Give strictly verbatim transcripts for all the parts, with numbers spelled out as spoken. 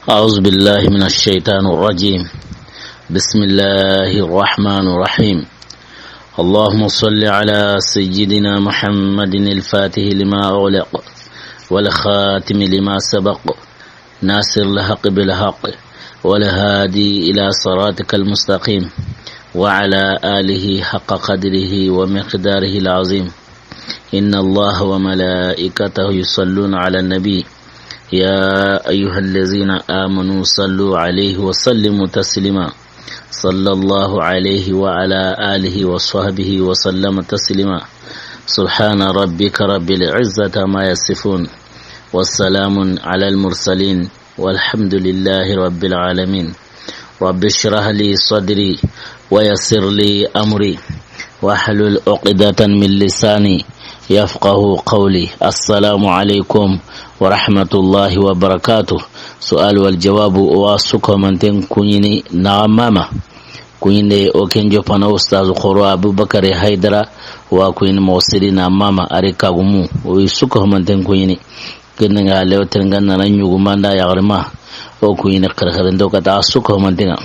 أعوذ بالله من الشيطان الرجيم. بسم الله الرحمن الرحيم. اللهم صل على سيدنا محمد الفاتح لما أغلق والخاتم لما سبق ناصر الحق بالحق والهادي إلى صراطك المستقيم وعلى آله حق قدره ومقداره العظيم. إن الله وملائكته يصلون على النبي، يا أيها الذين آمنوا صلوا عليه وسلموا تسليما. صلى الله عليه وعلى آله وصحبه وسلم تسليما. سبحان ربك رب العزة عما يصفون، وسلام على المرسلين، والحمد لله رب العالمين. رب اشرح لي صدري ويسر لي أمري واحلل عقدة من لساني يفقه قولي. السلام عليكم ورحمة الله وبركاته. سؤال والجواب. Wa su ko manten kuɲini na mama. Kuɲinde o ken joppana Ustaz Xoro Abubakar Haydara, wa kuɲini mo siri na mama ari kagumu. O yi su ko manten kuɲini. Kenne nga lew terengana na ɲugumanda yaxarima. O kuɲini xerexerendo kata su ko mantenga.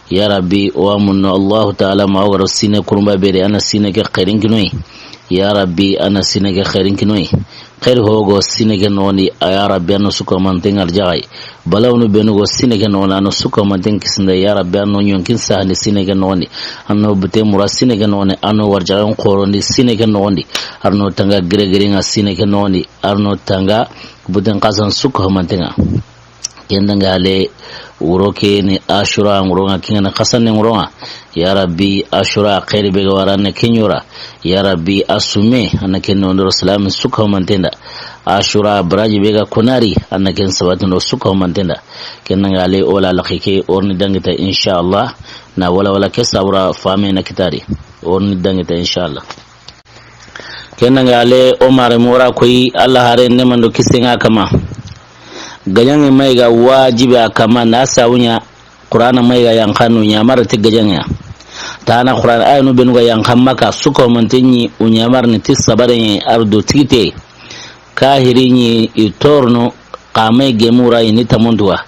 Ya Rabbi, wa munno Allahu Taala ma waro sine kurumba beri, ana sine ke xerin kinoyi. Ya Rabbi, ana sine ke xerin kinoyi. Xeri hogo sine ke noxondi, a ya Rabbi, ano su ko mantenga arjaxay. Balawnu benu go sine ke noxondi, ano su ko manten kisinde, ya Rabbi, ano ɲonkin sahandi sine ke noxondi. Ano bute mura sine ke noxondi, ano warjaxen xorondi sine ke noxondi. Arno tanga giregirenga sine ke noxondi. Arno tanga buten xasan su ko mantenga. Ken dange hale, wuro ke ni Ashura ŋuronga, kinga na xasanne ŋuronga. Ya Rabbi, Ashura xeri be ga wara na kenyora. Ya Rabbi, asume ana ken no ndoro salami su ko mantenda. Ashura baraji be ga konari ana ken sabati no su ko mantenda. Ken dange hale, o la laxike, o ri ni dangita, inshallah. Na wala wala ke sabura fame na kitari. O ri ni dangita, inshallah. Ken dange hale, o mare mora koyi, Allah hare nemando kisenga kama. Gajaŋe mayi ga wajibi a kama, na sawunya Qur'ana mayi ga yanqanu ɲamar ti gajaŋe ya. Tana Qur'an ayanu benu ga yanqa maka su ko mantenyi u ɲamar ni ti sabare ni ardo tigite. Kahiri ni i torno, kamai gemura ini tamonduwa.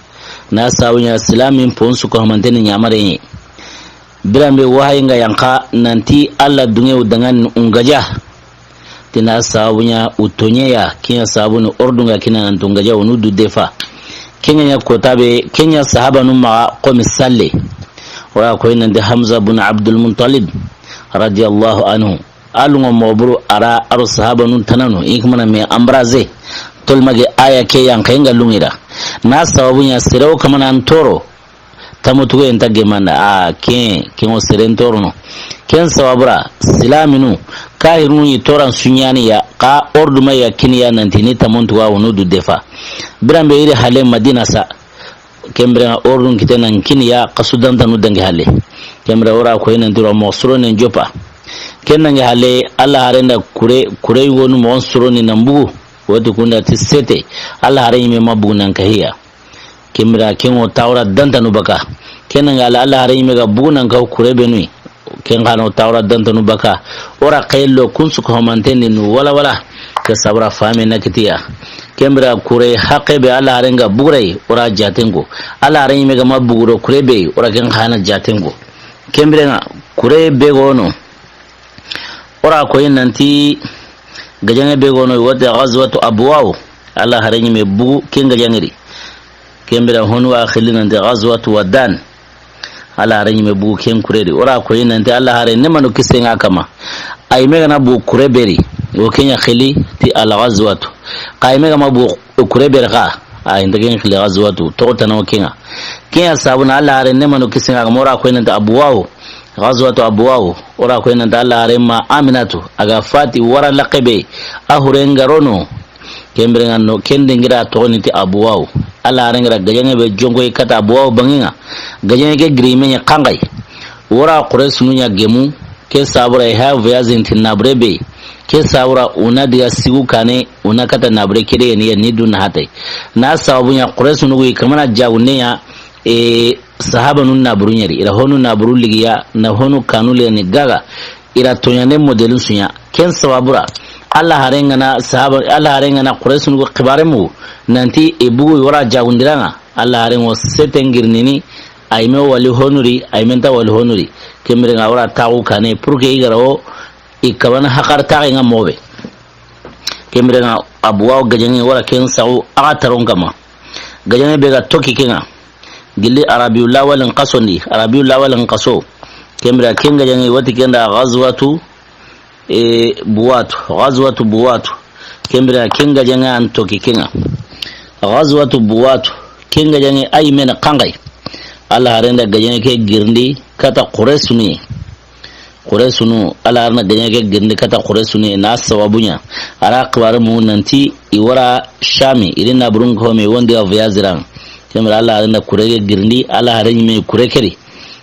Na sawunya silamin pon su ko manteni ɲamare ni. Biranbe wahayi nga yanqa nanti Allah dunge u dangan ungaja. Tina sababu ɲa u toɲe ya, kiɲa sababu ni ordu nga kina nan tungaja unu du defa. Kenya ɲa kota be, kenya sahabanu maxa komi salle. Wala koyi nanti Hamza bun Abdul Muttalib radiyallahu anhu. Alunga moburu ara aro sahabanu tananu, ikmana me embrasé. Tolmage aya ke yanqa nga lungira. Na sababu ɲa sere o kamana an toro. Tamutugo enta gemanda, a, ken, ken o seren torono. Ken sababura, silaminu, kahirinu yi toran sunyani ya, ka ordu ma ya kini ya nanti ni tamontuwa wonu du defa. Biranbe iri hale Madina sa, kembere nga ordun kite nan kini ya, kasu dantanu dangi hale. Kembere ora koyi nanti ro mo suro nen jopa. Ken nangi hale, Allah harenda kure, kure wonu mo suro ni nan bugu. Wati kunda ti sete, Allah hare yime ma bugu nan kahiya. Kembira ken o tawra dantanu baka. Ken nga Allah, Allah hare yime ga bugu nan ka kure benui. Ken xano tawra dantanu baka. Ora xaylo kun su ko manten ni nu wala wala. Ke sabra fame na kitiya. Kembira kure haqe be Allah hare nga bugurai ora jatengo. Allah hare yime ga ma buguro kure be ora ken xana jatengo. Kembira nga kure be gono. Ora koyi nanti gajaŋe be gono wote Ghazwatu Abwaw. Allah hare yime bugu ken gajaŋeri. Kembira honu wa xili nanti Ghazwatu Wadan. Allah hare yime bugu ken kureri. Ora koyi nanti Allah hare nemano kisenga kama. Ay megana bugu kure beri. O kenya xili ti al Ghazwatu. Kay megama bugu kure beri xa. Ay ndegen xili Ghazwatu. To tano kenga. Kenya sabuna Allah hare nemano kisenga kama. Ora koyi nanti Abwaw. Ghazwatu Abwaw, ora koyi nanti Allah hare ma Aminatu, a ga fati wara laqebe, a hurengarono, kembere ngano, kende ngira toxoni ti Abwaw. Allah hare ngira gajaŋe be jonkoyi kata Abwaw banŋe nga, gajaŋe ke giri me ɲa xanxay. Wara Quraysinu ɲa gemu, ke sabura i ha voyage nti nabure be, ke sabura una diga sigu kane, una kata nabure kede ni ya ni dun hatay. Na sababu ɲa Quraysinu gui kamana jagunde ɲa, e, sahabanun naburu ɲeri, ira honu naburu ligiya, na honu kanu le ni gaga, ira toɲande modelu suɲa. Ken sababura, Allah hare ngana sahaba, Allah hare ngana Quraysinu go xibare mu, nanti e bugu wara jagundiranga, Alla haaren ŋo seten girindini, a yi me wali honuri, a yi me nta wali honuri. Ken biren ŋa a wara taxu kane, pour que i ga ra wo, i kabana haxar taxe ŋa moxo be. Ken biren ŋa a buwa wo gajaŋe wara ken saxu a ga taron kama. Gajaŋe be ga toki ken ŋa. Gilli Arabiyu lawalin xaso ndi, Arabiyu lawalin xaso. Ken biren ken gajaŋe wati ken da Ghazwatu, e, Buwatu, Ghazwatu Buwatu. Ken biren ken gajaŋe an toki ken ŋa. Ghazwatu Buwatu, ken gajaŋe a yi me na xanxayi. Alla haaren da gajaŋe ke girindi kata Quraysinu. Quraysinu, Alla haaren da gajaŋe ke girindi kata Quraysinu, na sababu ɲa. A ra xibaare mu nanti i wara Shami, i ri naaburun ko me wondi a voyage ran. Ken biren Alla haaren da kure ke girindi, Alla haaren ɲi me kure ke ri.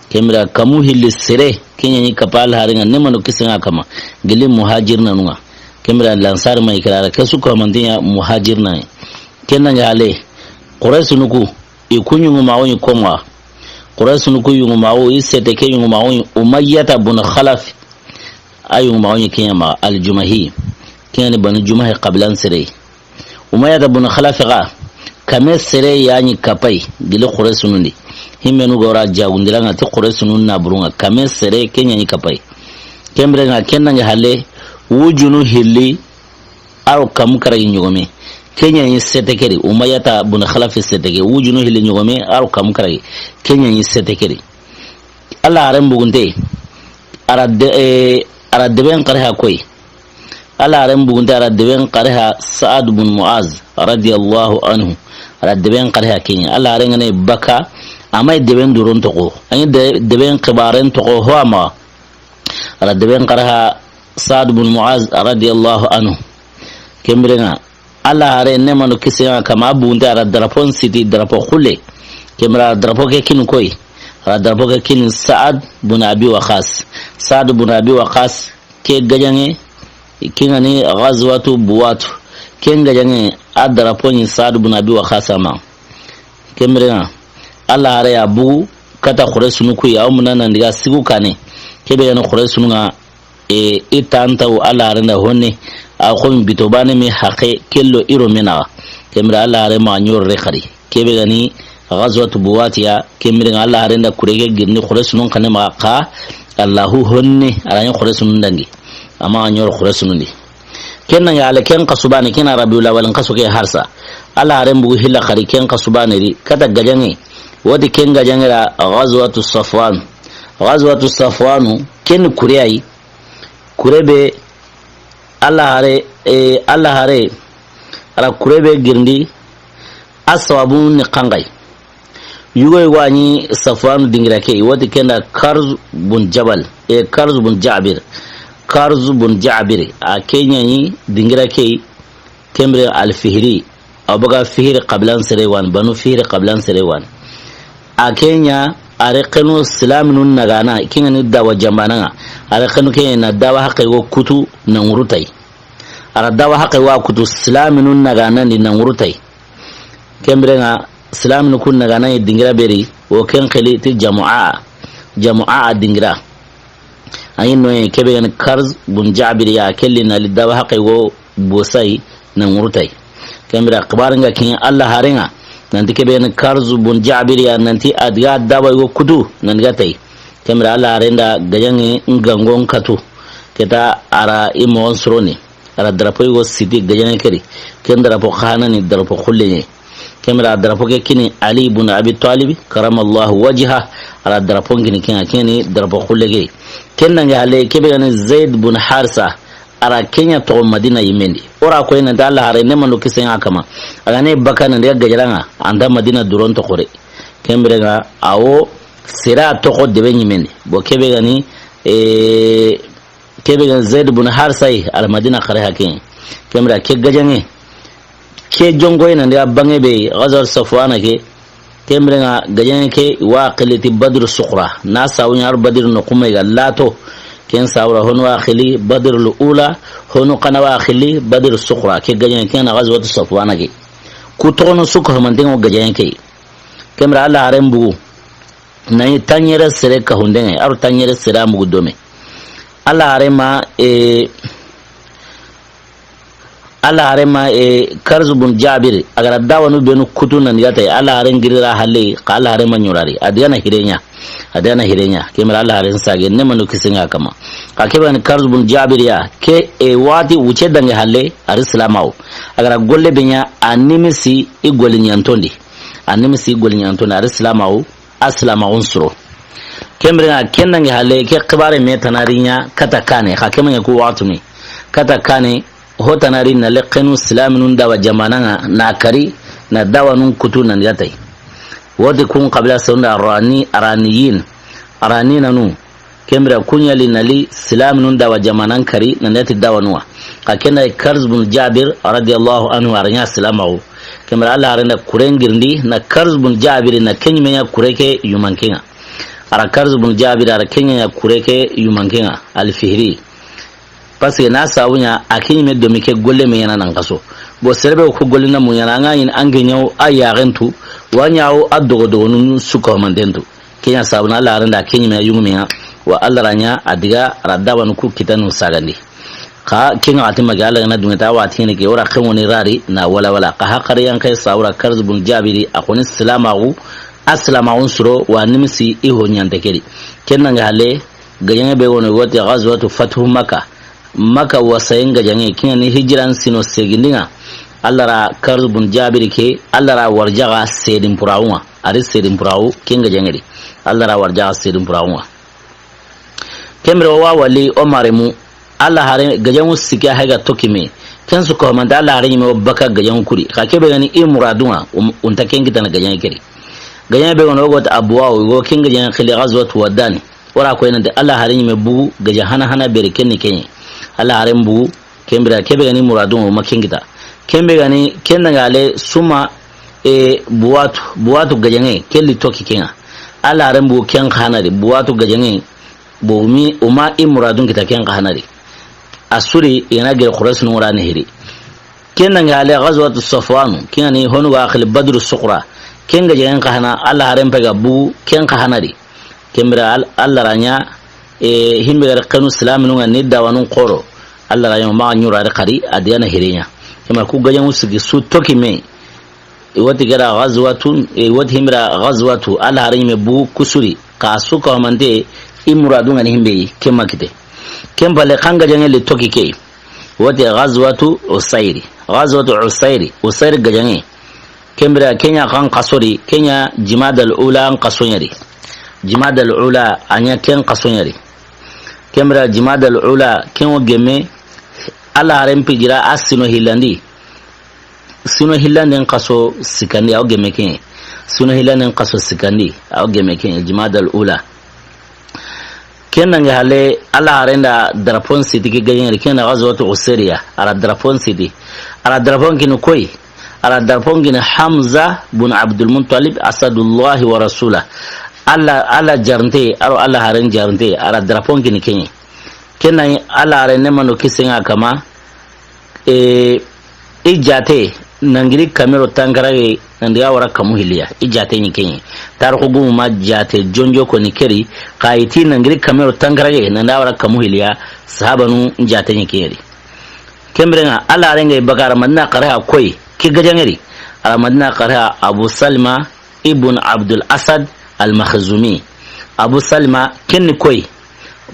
Ken biren kamu hilli sere, ken ɲa ni kapa Alla haaren ŋa, ne manu kisen ŋa kama. Gilli muhajirnanu ŋa. Ken biren Lansar ma i kira ra, ke su ko mantiya muhajirna. Ken na ɲa hale, Quraysinu ku, i ku yungumaxu ɲi ko ŋa. Quraysinu ku yungumaxu, i sete ke yungumaxu ɲi Umayyata bun Xalaf. A yungumaxu ɲi ken ɲa ma Al-Jumahi. Ken ɲa ni Banu Jumahi xabiilan sere. Umayyata bun Xalaf xa, kame sere ya ɲi kapa yi, gilli Quraysinu ndi. Himmenu ga wara jagundiran ŋa ti Quraysinu naaburun ŋa, kame sere ken ɲa ɲi kapa yi. Ken biren ŋa ken na ɲa hale, wujunu hilli, a ro kamu karagi ɲogome. Ken ɲa ɲi sete ke ri, Umayyata bun Xalaf sete ke, wujunu hilli ɲogome, a ro kamu karagi. Ken ɲa ɲi sete ke ri. Alla haaren bugunte, a ra de-, e, a ra deben xari ha koyi. Alla haaren bugunte, a ra deben xari ha Sa'ad bun Mu'az, radiyallahu anhu. A ra deben xari ha ken ɲa. Alla haaren ŋa ne baka, a ma yi deben duron toxo. A ɲi de-, deben xibaaren toxo ho a maxa. A ra deben xari ha Sa'ad bun Mu'az, radiyallahu anhu. Ken biren ŋa, Alla haaren ne manu kisen ŋa kama, a bugunte a ra drapeau siti, drapeau xulle. Ken biren a ra drapeau ke kini koyi. A ra drapeau ke kini Sa'ad bun Abi Waqqas. Sa'ad bun Abi Waqqas, ke gajaŋe, ken ŋa ni Ghazwatu Buwatu. Ken gajaŋe, a drapeau ɲi Sa'ad bun Abi Waqqas a ma. Ken biren ŋa, Alla haare ya bugu kata Quraysinu ku ya, o muna nan diga sigu kane. Kebe ga ni Quraysinu ŋa, e, i tantaw Alla haaren da honne, a xo mi bito baane mi haqe kello i ro me naxa. Ken biren Alla haare ma ɲoro re xari. Kebe ga ni Ghazwatu Buwatiya, ken biren ŋa Alla haaren da kure ke girindi Quraysinu kane ma xa, Allahu honne, a ra ɲi Quraysinu dangi. A ma ɲoro Quraysinu ndi. Ken na ŋa ale ken xasu baane, ken na Rabiul Awwal xasu ke harsa. Alla haaren bugu hilla xari ken xasu baane ri, kata gajaŋe. Woti ken gajaŋe ra Ghazwatu Safwan. Ghazwatu Safwanu, ken kure ya yi. Kure be Alla haare, e, Alla haare, a ra kure be girindi, a sababu ni xanxayi. Yugo yugo a ɲi Safwanu dingira ke, woti ken da Karz bun Jabal, e, Karz bun Jabir. Karz bun Jabir, a ke ɲa ɲi dingira ke, ken biren Al-Fihri, a baga Fihri xabiilan sere wa ni, Banu Fihri xabiilan sere wa ni. A ke ɲa, a ri xenu silaaminu nagana, ken ŋa ni dawa jambaana ŋa. A ri xenu ke na dawa haqe wo kutu na ŋurutay. A ra dawa haqe wa kutu silaaminu nagana ni na ŋurutay. Ken biren ŋa, silaaminu kun nagana yi dingira be ri, o ken xili ti Jamu'a. Jamu'a dingira. A ɲi no ye, kebe ga ni Karz bun Jabir ya, kelli na li dawa haqe wo bosay na ŋurutay. Ken biren xibaare ŋa kin Alla haare ŋa, nanti kebe ga ni Karz bun Jabir ya, nanti a diga dawa wo kutu, nan diga tay. Ken biren Alla haaren da gajaŋe ŋa ŋa ŋa katu. Keta a ra i moxon sironi. A ra drapeau yogo siti gajaŋe ke ri. Ken drapeau xa na ni drapeau xulle ɲa yi. Ken biren drapeau ke kini Ali bun Abi Talib, karamallahu wajha. A ra drapeau kini ken ŋa, ken ni drapeau xulle ke. Ken na ŋa ale, kebe ga ni Zaid bun Harisa. A ra ke ɲa toxo Madina yinme ndi. O ra ko yi nanti Alla haare ne manu kisen ŋa kama. A ga ne baka nan diga gajaŋe ŋa, a nta Madina duron toxo re. Ken biren ŋa a wo sere toxo debe yinme ndi. Bo kebe ga ni, e, Kebe ga Zaid bun Harisa yi, Al Madina xare haqe. Ken biren ke gajaŋe. Ke jonko yi nan diga baŋe be, Ghazwat Safwana ke. Ken biren ŋa gajaŋe ke wa xili ti Badr Suqra. Na sawu ɲa ro Badr no kuma i ga lato. Ken sawu ra honu wa xili Badr Ula, honu xa na wa xili Badr Suqra. Ke gajaŋe ke na Ghazwat Safwana ke. Ku toxono su ko manten ŋa gajaŋe ke. Ken biren Alla haaren bugu. Na ɲi tanɲere sere ka hundeŋe, a ro tanɲere sere a mugu dome. Alla haare ma, e, Alla haaren ma, e, Karz bun Jabir, a ga ra dawanu benu kutu nan diga tay, Alla haaren giri ra halle, xa Alla haaren ma ɲurari, a diga na hire ɲa, a diga na hire ɲa, ken bire Alla haaren sage, neema do kisiye ŋa a kanma. Xa ke be ga ni Karz bun Jabir ya, ke, e, waxati wuce dangi halle, a ri silaamaxu. A ga ra golle be ɲa, a nimisi i golli ɲanton di. A nimisi i golli ɲanton di, a ri silaamaxu, a silaamaxun suro. Ken bire ŋa ken dangi halle, ke xibaare me tana ri ɲa kata kaane, xa ke ma ɲa ku waxatunu. Kata kaane, ho tana ri na leqenu silaaminun dawa jamaana ŋa, na kari, na dawanun kutu nan diga tay. Woti kun xabiila sonu da Arani, Araniyin, Araninanu. Ken bire ku ɲa li na li silaaminun dawa jamaanan kari, nan diga ti dawanu wa. Xa ken da Karz bun Jabir, radiyallahu anhu, a ra ɲa silaamaxu. Ken bire Alla haaren da kuren girindi, na Karz bun Jabir, na ken ɲi me ɲa kure ke yumanke ŋa. A ra Karz bun Jabir, a ra ken ɲa kure ke yumanke ŋa, Al-Fihri. Parce que na sabu ɲa, a ke ɲi me domi ke golle me ɲaana nan xaso. Bon, sere be ku golle na mu ɲaana, an ga ɲi an ke ɲa wo a yaxen tu, wa ɲa wo a dogo dogonun su ko manten tu. Ken ɲa sabu na Alla haaren da ke ɲi me yungu me ɲa, wa Alla ra ɲa a diga ra dawanu ku kitanu sagandi. Xa ken ŋa a ti ma ga Alla ga na duŋe ta waxati ni ke, o ra ken woni rari na wala wala. Xa haqare yan ke sabu ra Karz bun Jabiri, a xoni silaamaxu, a silaamaxun suro, wa nimisi i ho ɲante ke di. Ken dangi halle, gajaŋe be wono woti Ghazwatu Fathu Makka. Makka wasayen gajaŋe, ken ŋa ni hijiran siino seegindi ŋa. Alla ra Karz bun Jabiri ke, Alla ra warjaxa seedin puraxu ŋa. A ri seedin puraxu, ken gajaŋe di. Alla ra warjaxa seedin puraxu ŋa. Ken bire o wa wali o maremu, Alla haare gajaŋu sikki a hayga tokki me. Ken su ko manta Alla haare ɲi me o baka gajaŋu kuri. Xa ke be ga ni i muradu ŋa, um, o nta ken kitana gajaŋe ke di. Gajaŋe be ga no o go ti Abwa, o go ken gajaŋe xili Ghazwatu Waddani. O ra ko yi nanti Alla haare ɲi me bugu gaja hana hana beri ken ni ken ɲi. Alla haare bugu, ken bire ke be ga ni muradu ŋa o ma ken kita. Ken be ga ni ken dangi halle suma, e, Buwatu, Buwatu gajaŋe, ken li tokki ken ŋa. Alla haare bugu ken xa hana di, Buwatu gajaŋe, bo o mi, o ma i muradun kita ken xa hana di. A su ri, i ga na gere Quraysinun ŋa ra ni hiri. Ken dangi halle Ghazwatu Safwanu, ken ŋa ni honu ga xili Badru Suqra, ken gajaŋen xa hana, Alla haaren pega bugu ken xa hana di. Ken bire Al-, Alla ra ɲa, e, himbe ga ri xenu silaaminun ŋa ni dawanun xoro. Alla ra ɲa o maxa ɲura ri xari, a diga na hire ɲa. Ken bire ku gajaŋu sikki su tokki me. I woti gara Ghazwatun, i woti himbe ra Ghazwatu, Alla haare ɲi me bugu ku su ri, xa su ko mante i muradun ŋa ni himbe yi, ken ma kite. Ken palle xa gajaŋe li tokki ke. Woti Ghazwatu Usayri. Ghazwatu Usayri, Usayri gajaŋe. Ken bire ken ɲa xa xaso di, ken ɲa Jumadal Ula xaso ɲa di. Jumadal Ula a ɲa ken xaso ɲa di. Ken bire Jumadal Ula ken wo gemme Alla haaren pijira a siino hillandi. Siino hillanden xaso sikkandi, a wo gemme ken. Siino hillanden xaso sikkandi, a wo gemme ken, Jumadal Ula. Ken dangi halle, Alla haaren da drapeau siti ke gajaŋe di, ken ŋa ni Ghazwatu Usayriya, a ra drapeau siti. A ra drapeau kini koy, a ra drapeau kini Hamza bun Abdul Muttalib, Asadullahi wa Rasulah. Alla, Alla jarinte, a ro Alla haaren jarinte, a ra drapeau kini ken ŋa. Ken ŋa ni Alla haaren neema do kisiye ŋa a kanma, e, i jaate, nangiri kamero tankarage, nan diga wara kamu hilli ya. I jaate ɲi ken ɲi. Tarixu gumu ma jaate jonjo ko ni ke ri, xa i ti nangiri kamero tankarage, nan da wara kamu hilli ya, sahabanu jaate ɲi ken ŋa di. Ken bire ŋa, Alla haaren ga i baka a ra Madina xari ha koy, ke gajaŋe di. A ra Madina xari ha Abu Salma, ibn Abdul Asad al-Makhzumi. Abu Salma, ken ni koy.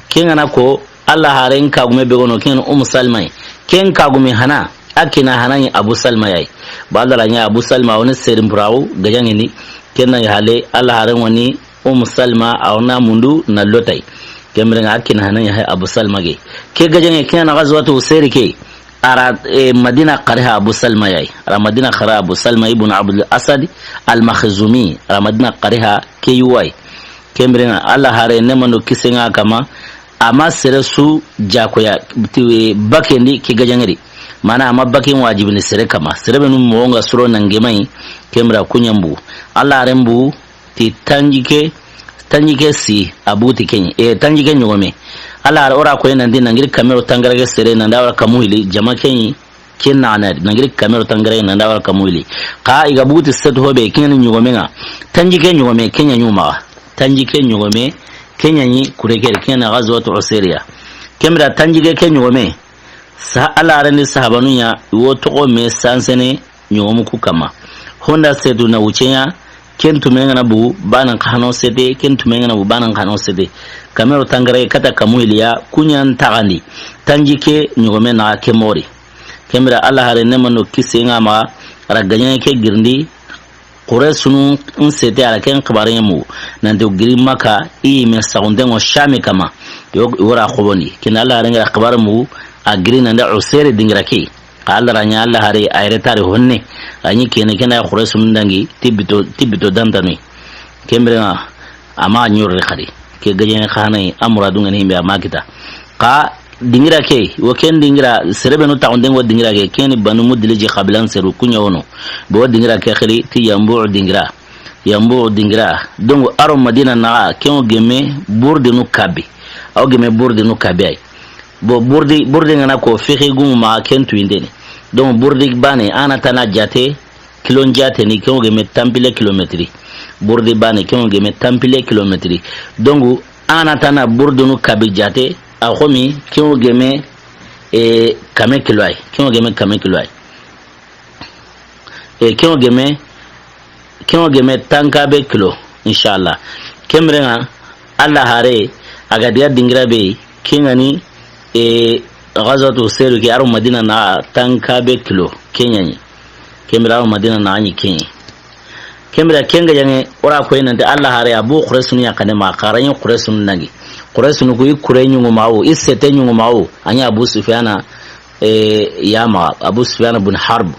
Ken ŋa na ko, Alla haaren kagume be ga no, ken Umu Salma yi. Ken kagume hana, a kina hana ɲi Abu Salma ya yi. Ba Alla ra ɲa Abu Salma, o ni seedin puraxu gajaŋe ni. Ken ŋa ni halle, Alla haaren wa ni Umu Salma, a wa na mundu na lotay. Ken bire ŋa a kina hana ɲa hay Abu Salma ge. Ke gajaŋe, ken ŋa na Ghazwatu Usayri ke. A ra, e, Madina xari ha Abu Salma ya yi. A ra Madina xari ha Abu Salma ibn Abdul Asad al-Makhzumi. A ra Madina xari ha ke yuwa yi. Ken bire ŋa, Alla haare neema do kisiye ŋa a kanma, a ma sere su jakoya, ti, e, bakendi ke gajaŋe di. Mana a ma baken wajibini sere kanma. Sere be nu moxo ŋa suro nan gemu a yi, ken bire ku ɲa bugu. Alla haaren bugu, ti tanjikke, tanjikke si, a bugu ti ken ɲi. E, tanjikke ɲogome. Alla haare o ra ko yi nanti nangiri kamero tankarage sere, nan da wara kamu hilli, jama ken ɲi, ken ŋa na di, nangiri kamero tankarage, nan da wara kamu hilli. Xa i ga bugu ti setu ho be, ken ɲa ni ɲogome ŋa. Tanjikke ɲogome, ken ɲa ɲi o maxa. Tanjikke ɲogome, ken ɲa ɲi kure ke di, ken ŋa na Ghazwatu Usayriya. Ken bire tanjikke ke ɲogome, Sa Alla haaren di sahabanu ɲa, wo toxo me sansene ɲogomu ku kanma. Honda setu na wucce ɲa, ken tume ŋa na bugu, banan xa no sete, ken tume ŋa na bugu, banan xa no sete. Kamero tangare kata kamu hiliya, ku ɲa n taxandi. Tanjikke ɲogome naxa ke moxo di. Ken bire Alla haaren ne mano kise ŋa maxa, a ra gaɲaŋe ke girindi, Quraysunu n sete a ra ken xibaare ɲa mugu, nanti o giri Maka, i me saxunten ŋo Shami kanma, yo, i wo ra xobondi. Ken Alla haaren ga ra xibaare mugu, a giri nanda Usayri dingira ke. Xa Alla ra ɲa Alla haare a yere tari honne, a ɲi kene ken da Quraysunu dangi, ti bito, ti bito dantanu. Ken bire ŋa, a ma ɲorri xadi. Ke gajaŋe xa na yi, a muradu ŋa ni himbe a ma kita. Xa dingira ke, wo ken dingira, sere be nu taxunden ŋo dingira ke, ken ni Banu Mudliji xabiilan seru ku ɲa wono. Bo dingira ke xili ti Yambu dingira. Yambu dingira. Donc, a ro Madina naxa, ken ŋo geme burdinu kabi. A wo geme burdinu kabi ay. Bo burdi, burdi ŋa na ko fexi gumu ma ken tuyindeni. Donc, burdi baane, a na tana jaate, kilon jaate ni, ken ŋo geme tanpille kilometri. Burdi baane, ken ŋo geme tanpille kilometri. Donc, a na tana burdinu kabi jaate, a xomi, ken ŋo geme, e, kame kilo ay. Ken ŋo geme kame kilo ay. E, ken ŋo geme, ken ŋo geme tankabe kilo, inshallah. Ken bire ŋa, Alla haare, a ga diga dingira be, ken ŋa ni, e, Ghazwatu Usayri ke, a ro Madina naxa tankabe kilo, ken ɲa ni. Ken bire a ro Madina naxa ɲi ken ɲa. Ken bire ken gajaŋe, o ra ko yi nanti Alla haare, a bu Quraysunu ya kane ma, xa ra ɲi Quraysunu nangi. Quraysunu ku i kure ɲuŋu ma wo, i sete ɲuŋu ma wo, a ɲa Abu Sufyana, e, ya maxa, Abu Sufyan bin Harb.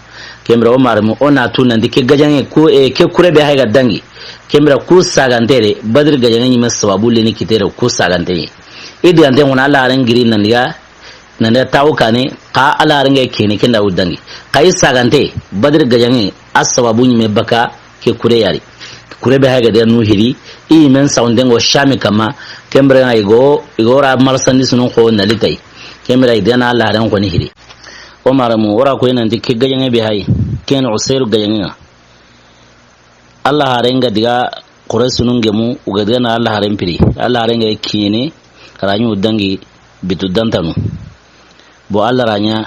Ken bire o maarenmu, o na tu nanti ke gajaŋe ku, e, ke kure be hay ga dangi. Ken bire ku saagante de, Badri gajaŋe ɲi me sababu leni kite de, ku saagante ɲi. I digante ŋo na Alla haaren giri nandiga, nandiga tawo kane, xa Alla haaren ga kene ken da wu dangi. Xa i saagante, Badri gajaŋe, a sababu ɲi me baka, ke kure ya ri. Kure be hay ga de nu hiri, i men saxunten ŋo Shami kanma, ken bire ŋa i go, i go ra marsandisunun xo na li tay. Ken bire i digana Alla haaren xo ni hiri. O maarenmu, o ra ko yi nanti ke gajaŋe be hay, ken Usayri gajaŋe ŋa. Alla haaren ga diga Quraysunun gemu, u ga digana Alla haaren piri. Alla haaren ga kine, ra ɲi u dangi bitu dantanu. Bo Alla ra ɲa,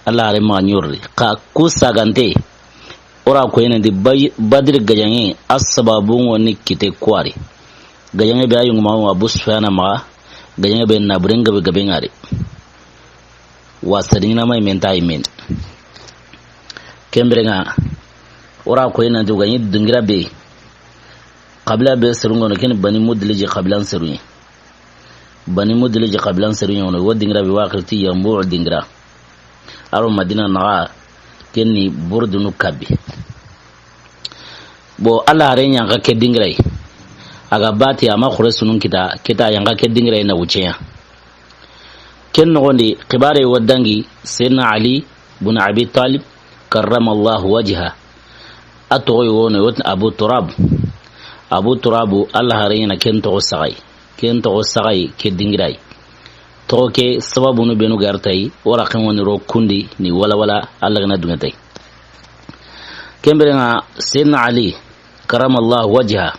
Alla haaren ma ɲorri. Xa ku saagante, o ra ko yi nanti Bay-, Badri gajaŋe, a sababu ŋo ni kite ku wa ri. Gajaŋe be a yuŋu ma wo Abu Sufyana maxa, gajaŋe be na buren gabe gabe ŋa ri. Wa sadiŋina ma i men ta i men. Ken bire ŋa, o ra ko yi nanti u ga ɲi dingira be. Xabiila be seru ŋo no, ken ni Bani Mudliji xabiilan seru ɲi. Bani Mudliji xabiilan seru ɲa wono, wo dingira be wa xiri ti Yambu dingira. A ro Madina naxa, ken ni burdinu kabi. Bo Alla haaren yanqa ke dingira yi. A ga bati a ma Quraysunun kita, kita yanqa ke dingira yi na wucce ɲa. Ken noxon di, xibaare wo dangi, Sayyidina Ali bun Abi Talib, karramallahu wajha. A toxo yi wo no, wo ti Abu Turab. Abu Turabu, Alla haaren ɲa na ken toxo saxa yi. Ken toxo saxa yi, ke dingira yi. Toxo ke sababunu benu ga ri tay, o ra ken ŋo ni ro kundi ni wala wala Alla ga na duŋe tay. Ken bire ŋa Sayyidina Ali, karramallahu wajha,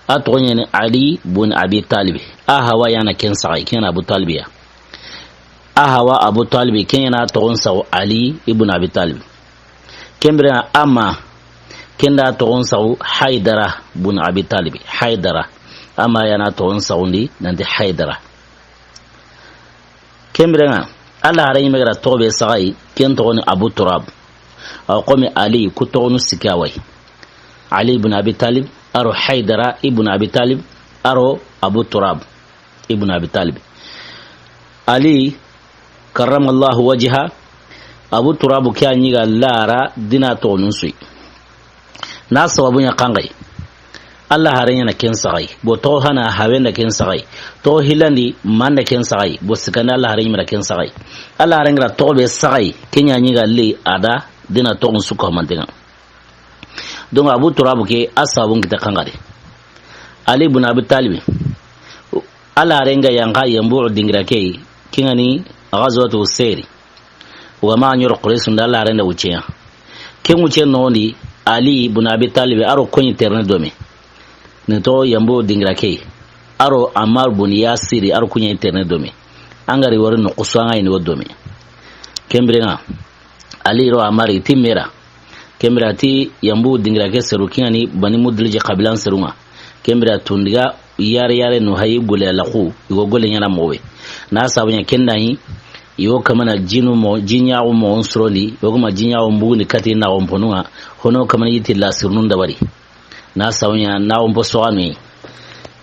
a toxo ɲa ni Ali bun Abi Talib. A haaba ya na ken saxa yi, ken Abu Talib ya. A haaba Abu Talib, ken ɲa na toxon saxu Ali ibn Abi Talib. Ken bire ŋa a ma, ken da toxon saxu Haydara bun Abi Talib. Haydara. A ma ya na toxon saxundi nanti Haydara. Ken bire ŋa, Alla haaren ɲi me ga ra toxo be saxa yi, ken toxo ni Abu Turab. A wa xo mi Ali, ku toxonu sikki a wa yi. Ali ibn Abi Talib, a ro Haydara ibn Abi Talib, a ro Abu Turab ibn Abi Talib. Ali, karramallahu wajha, Abu Turabu ke a ɲi ga lara dina toxonun su yi. Na sababu ɲa xanxayi. Alla haaren ɲa na ken saxa yi. Bo toxo hana hawen da ken saxa yi. Toxo hillandi man da ken saxa yi. Bo sikkandi Alla haaren ɲi me da ken saxa yi. Alla haaren ga ra toxo be saxa yi, ken ɲa ɲi ga li a da dina toxon su ko mantenga. Donc Abu Turabu ke a sababun kita xanxari. Ali ibn Abi Talib, Alla haaren ga yanqa Yambu dingira ke, ken ŋa ni Ghazwatu Usayri. Wa ma ɲoro Quraysu nda Alla haaren da wucce ya. Ken wucce noxon di, Ali ibn Abi Talib a ro koɲi terene dome. Ni to Yambu dingira ke. A ro Ammar bun Yasiri a ro kuɲe terene dome. An ga ri wori no kusu an ga yi ni wo dome. Ken biren ŋa, Ali ro Amar i ti mera. Ken biren ti yambu dingira ke seru, ken ŋa ni Bani Mudliji xabilan seru ŋa. Ken biren tundiga yare yare nu hayi gole laxu, i go gole ɲaana moxo be. Na sabu ɲa ken da yi, i wo kamana jinu mo, jiɲaxu mo on sorondi, i wo kamana jiɲaxu mbugundi kati na on ponu ŋa, hono kamana yiti la sirnun dabari. Na sabu ɲa na on po soxanu yi.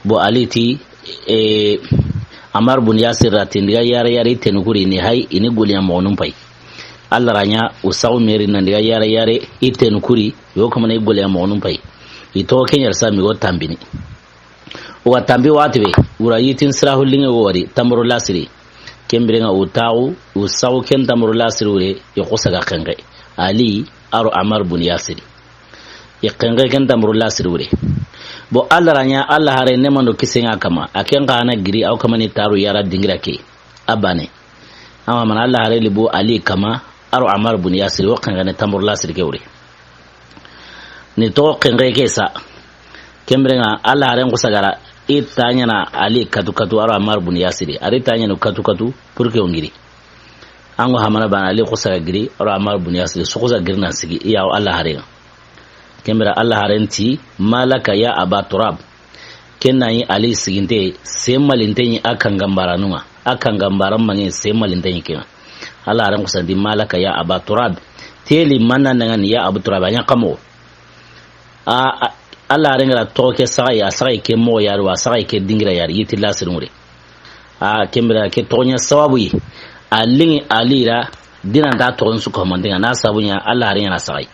Bo Ali ti, e, Amar bun Yasir ra tindiga yare yare i tenu kuri ni hayi, i ni goliya moxonun payi. Alla ra ɲa, u saxu meri nan diga yare yare i tenu kuri, yo kamana i goliya moxonun payi. I toxo ken ɲa ra sa mi go tambini. Wa tambi waxati be, wura yitin sirahu linŋe wo wari, tamaro lasiri. Ken biren ŋa u taxu, u saxu ken tamaro lasiri wure, i xusa ga xenxe. Ali, aro Amar bun Yasiri. I xenxe ken tamaro lasiri wure. Bo Alla ra ɲa, Alla hare ne mando kisen ŋa kama, a ken xa na giri, aw kamani taru yara dingira ke. A bane. Ama mana Alla hare libu Ali kama, aro Amar bun Yasiri, o xenxene tamaro lasiri ke wure. Ni toxo xenxe ke sa. Ken biren ŋa Alla haren xusa ga ra, i ta ɲaana Ali katu katu, aro Amar bun Yasiri. Ari ta ɲaana katu katu, pour que o ngiri. An go hamana bana Ali xusa ga giri, aro Amar bun Yasiri, su xusa giri nan sigi, i ya wo Alla haren ŋa. Ken biren Alla haren ti, "Malaka ya Aba Turab." Ken na yi Ali siginte, se malinte yi a kangambaranun ŋa. A kangambaran manŋe se malinte yi ken ŋa. Alla haren xusa ti, "Malaka ya Aba Turab." Teli manna nangani ya Abu Turab, a ɲa kamo. A, a, Alla haren ga ra toxo ke saxayi, a saxayi ke moxo yari wa, a saxayi ke dingira yari, yiti lasiri wure. A ken biren ke toxo ɲa sababu yi. A linŋi Ali ra, dina nta toxon su ko mantenga, na sabu ɲa Alla haren ɲa na saxayi.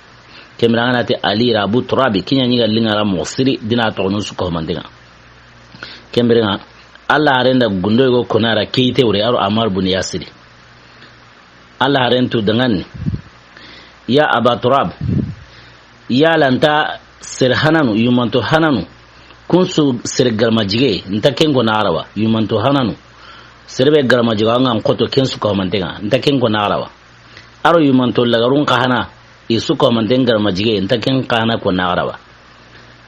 Ken biren ŋa na ti Ali ra Abu Turabi, ken ɲa ɲi ga linŋa ra moxo siri, dina toxonun su ko mantenga. Ken biren ŋa, Alla haren da gundo go kona ra keyite wure, aro Amar bun Yasiri. Alla haren tu dangani. Ya Aba Turab, yala nta sere hananu, yumanto hananu, kun su sere garma jige, nta ken ko na a ra wa, yumanto hananu. Sere be garma jige, an ga n xoto ken su ko mantenga, nta ken ko na a ra wa. Aro yumanto lagarun xa hana, i su ko manten garma jige, nta ken xa hana ko na a ra wa.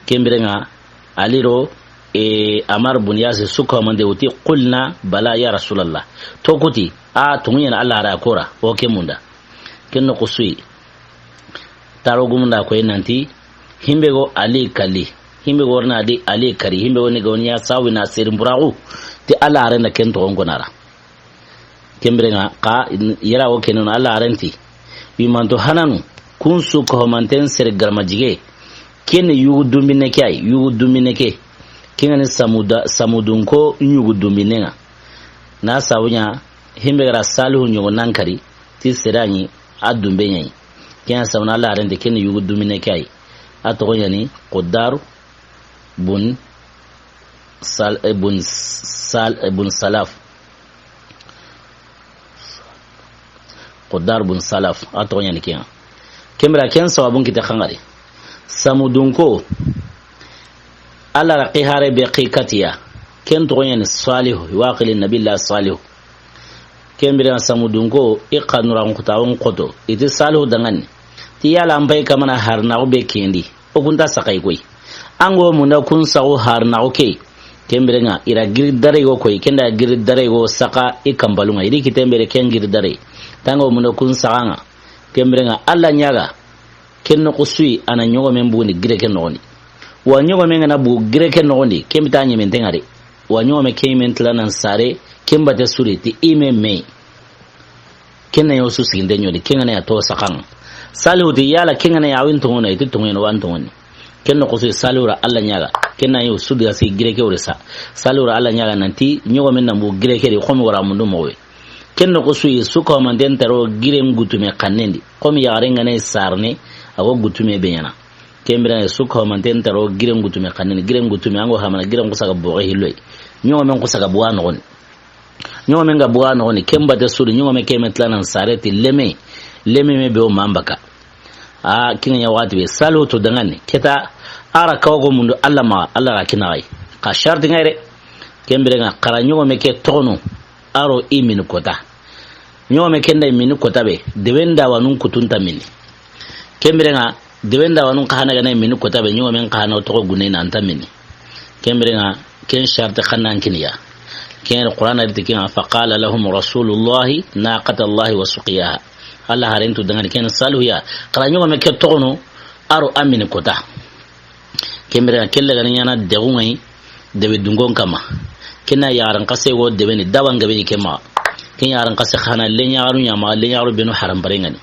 Ken biren ŋa, Ali ro, e, Amar bun Yasir su ko mante wuti, "Qulna bala ya Rasulallah." To kuti, a tungu ɲaana Alla hare ko ra, o ke munda. Ken noxu su yi. Taro gumunda ko nanti, himbe go Ali kali, himbe go na di Ali kari, himbe go ni go ɲa sawi na sirin buraxu, ti Alla haren da ken toxon ko na a ra. Ken biren ŋa, xa yara wo kenu Alla haren ti. Yumanto hananu, kun su ko manten sere garma jige. Ken yugu dumbine ke yi, yugu dumbine ke. Ken ŋa ni Samuda, Samudun ko yugu dumbine ŋa. Na sabu ɲa, himbe ga ra Salihu ɲogo nan kari, ti sere ɲi, a dumbe ɲa yi. Ken ɲa sabu na Alla haren ti ken yugu dumbine ke yi. A toxo ɲa ni Qudar bun Sal-, e, bun Sal-, e, bun Salaf. Qudar bun Salaf, a toxo ɲa ni ken ŋa. Ken biren ken sababun kite xangari. Samudun ko, Alla ra xi hare be xi katiya. Ken toxo ɲa ni Salihu, waqili Nabillahi Salihu. Ken biren Samudun ko, i xa nura n xuta, o n xoto. I ti Salihu dangani. Ti yala an pay kamana harnaxu be kendi. O kun ta saxay koy. An go munda kun saxu harnaxu ke. Ken biren ŋa, i ra giri dare go koy, ken da giri dare go saxa i kambalun ŋa. I ri kiten bere ken giri dare. Tango munda kun saxa ŋa. Ken biren ŋa, Alla ɲaga. Ken noxu su yi, a na ɲogomen bugundi gire ke noxondi. Wa ɲogomen ga na bugu gire ke noxondi, ken bita ɲemen tenŋa de. Wa ɲogome ke men tila nan sare, ken bate suri ti i me me. Ken na yo su siginde ɲodi, ken ga na ya to saxan. Salihu ti yala ken ga na ya win tongona, i ti tongona wa n tongoni. Ken noxu su Salihu ra Alla ɲaga. Ken na yo su diga si gire ke wure sa. Salihu ra Alla ɲaga nanti ɲogomen na bugu gire ke di, xomi wara mundu moxo we. Ken noxu su yi su ko manten taro giren gutume xannen di. Xomi yaxaren ga na sarne, a go gutume be ɲaana. Ken biren su ko manten taro giren gutume xannen di. Giren gutume an go hamana giren xusa ga boxe hilloy. Ɲogomen xusa ga buga noxondi. Ɲogomen ga buga noxondi. Ken bate suri ɲogome ke me tila nan sare ti leme. Leme me be o mambaka. A ken ɲa waxati be Salihu to dangani. Keta a ra kawo go mundu Alla ma, Alla ra kinaxay. Xa sharti ŋa yi re. Ken biren ŋa xa ra ɲogome ke toxonu. Aro i mini kota. Ɲogome ken da i mini kota be. Deben da wanun kutunta mini. Ken biren ŋa, deben da wanun xa hana ga na i mini kota be, ɲogomen xa hana toxo gune na anta mini. Ken biren ŋa, ken sharti xannan kiniya. Ken Qur'ana di ti ken ŋa, "Faqala lahum rasulullahi naqatallahi wa suqiyaha." Alla haren tu dangani ken Salihu ya. Xa ra ɲogome ke toxono, a ro a mini kota. Ken bire ke lagani ɲaana dexu ŋa yi, debe dungon kama. Ken na yaxaran xase go debe ni, daban gabe ni ke maxa. Ken yaxaran xase xa na leɲaxaru ɲa maxa, leɲaxaru benu haram bare ŋa ni.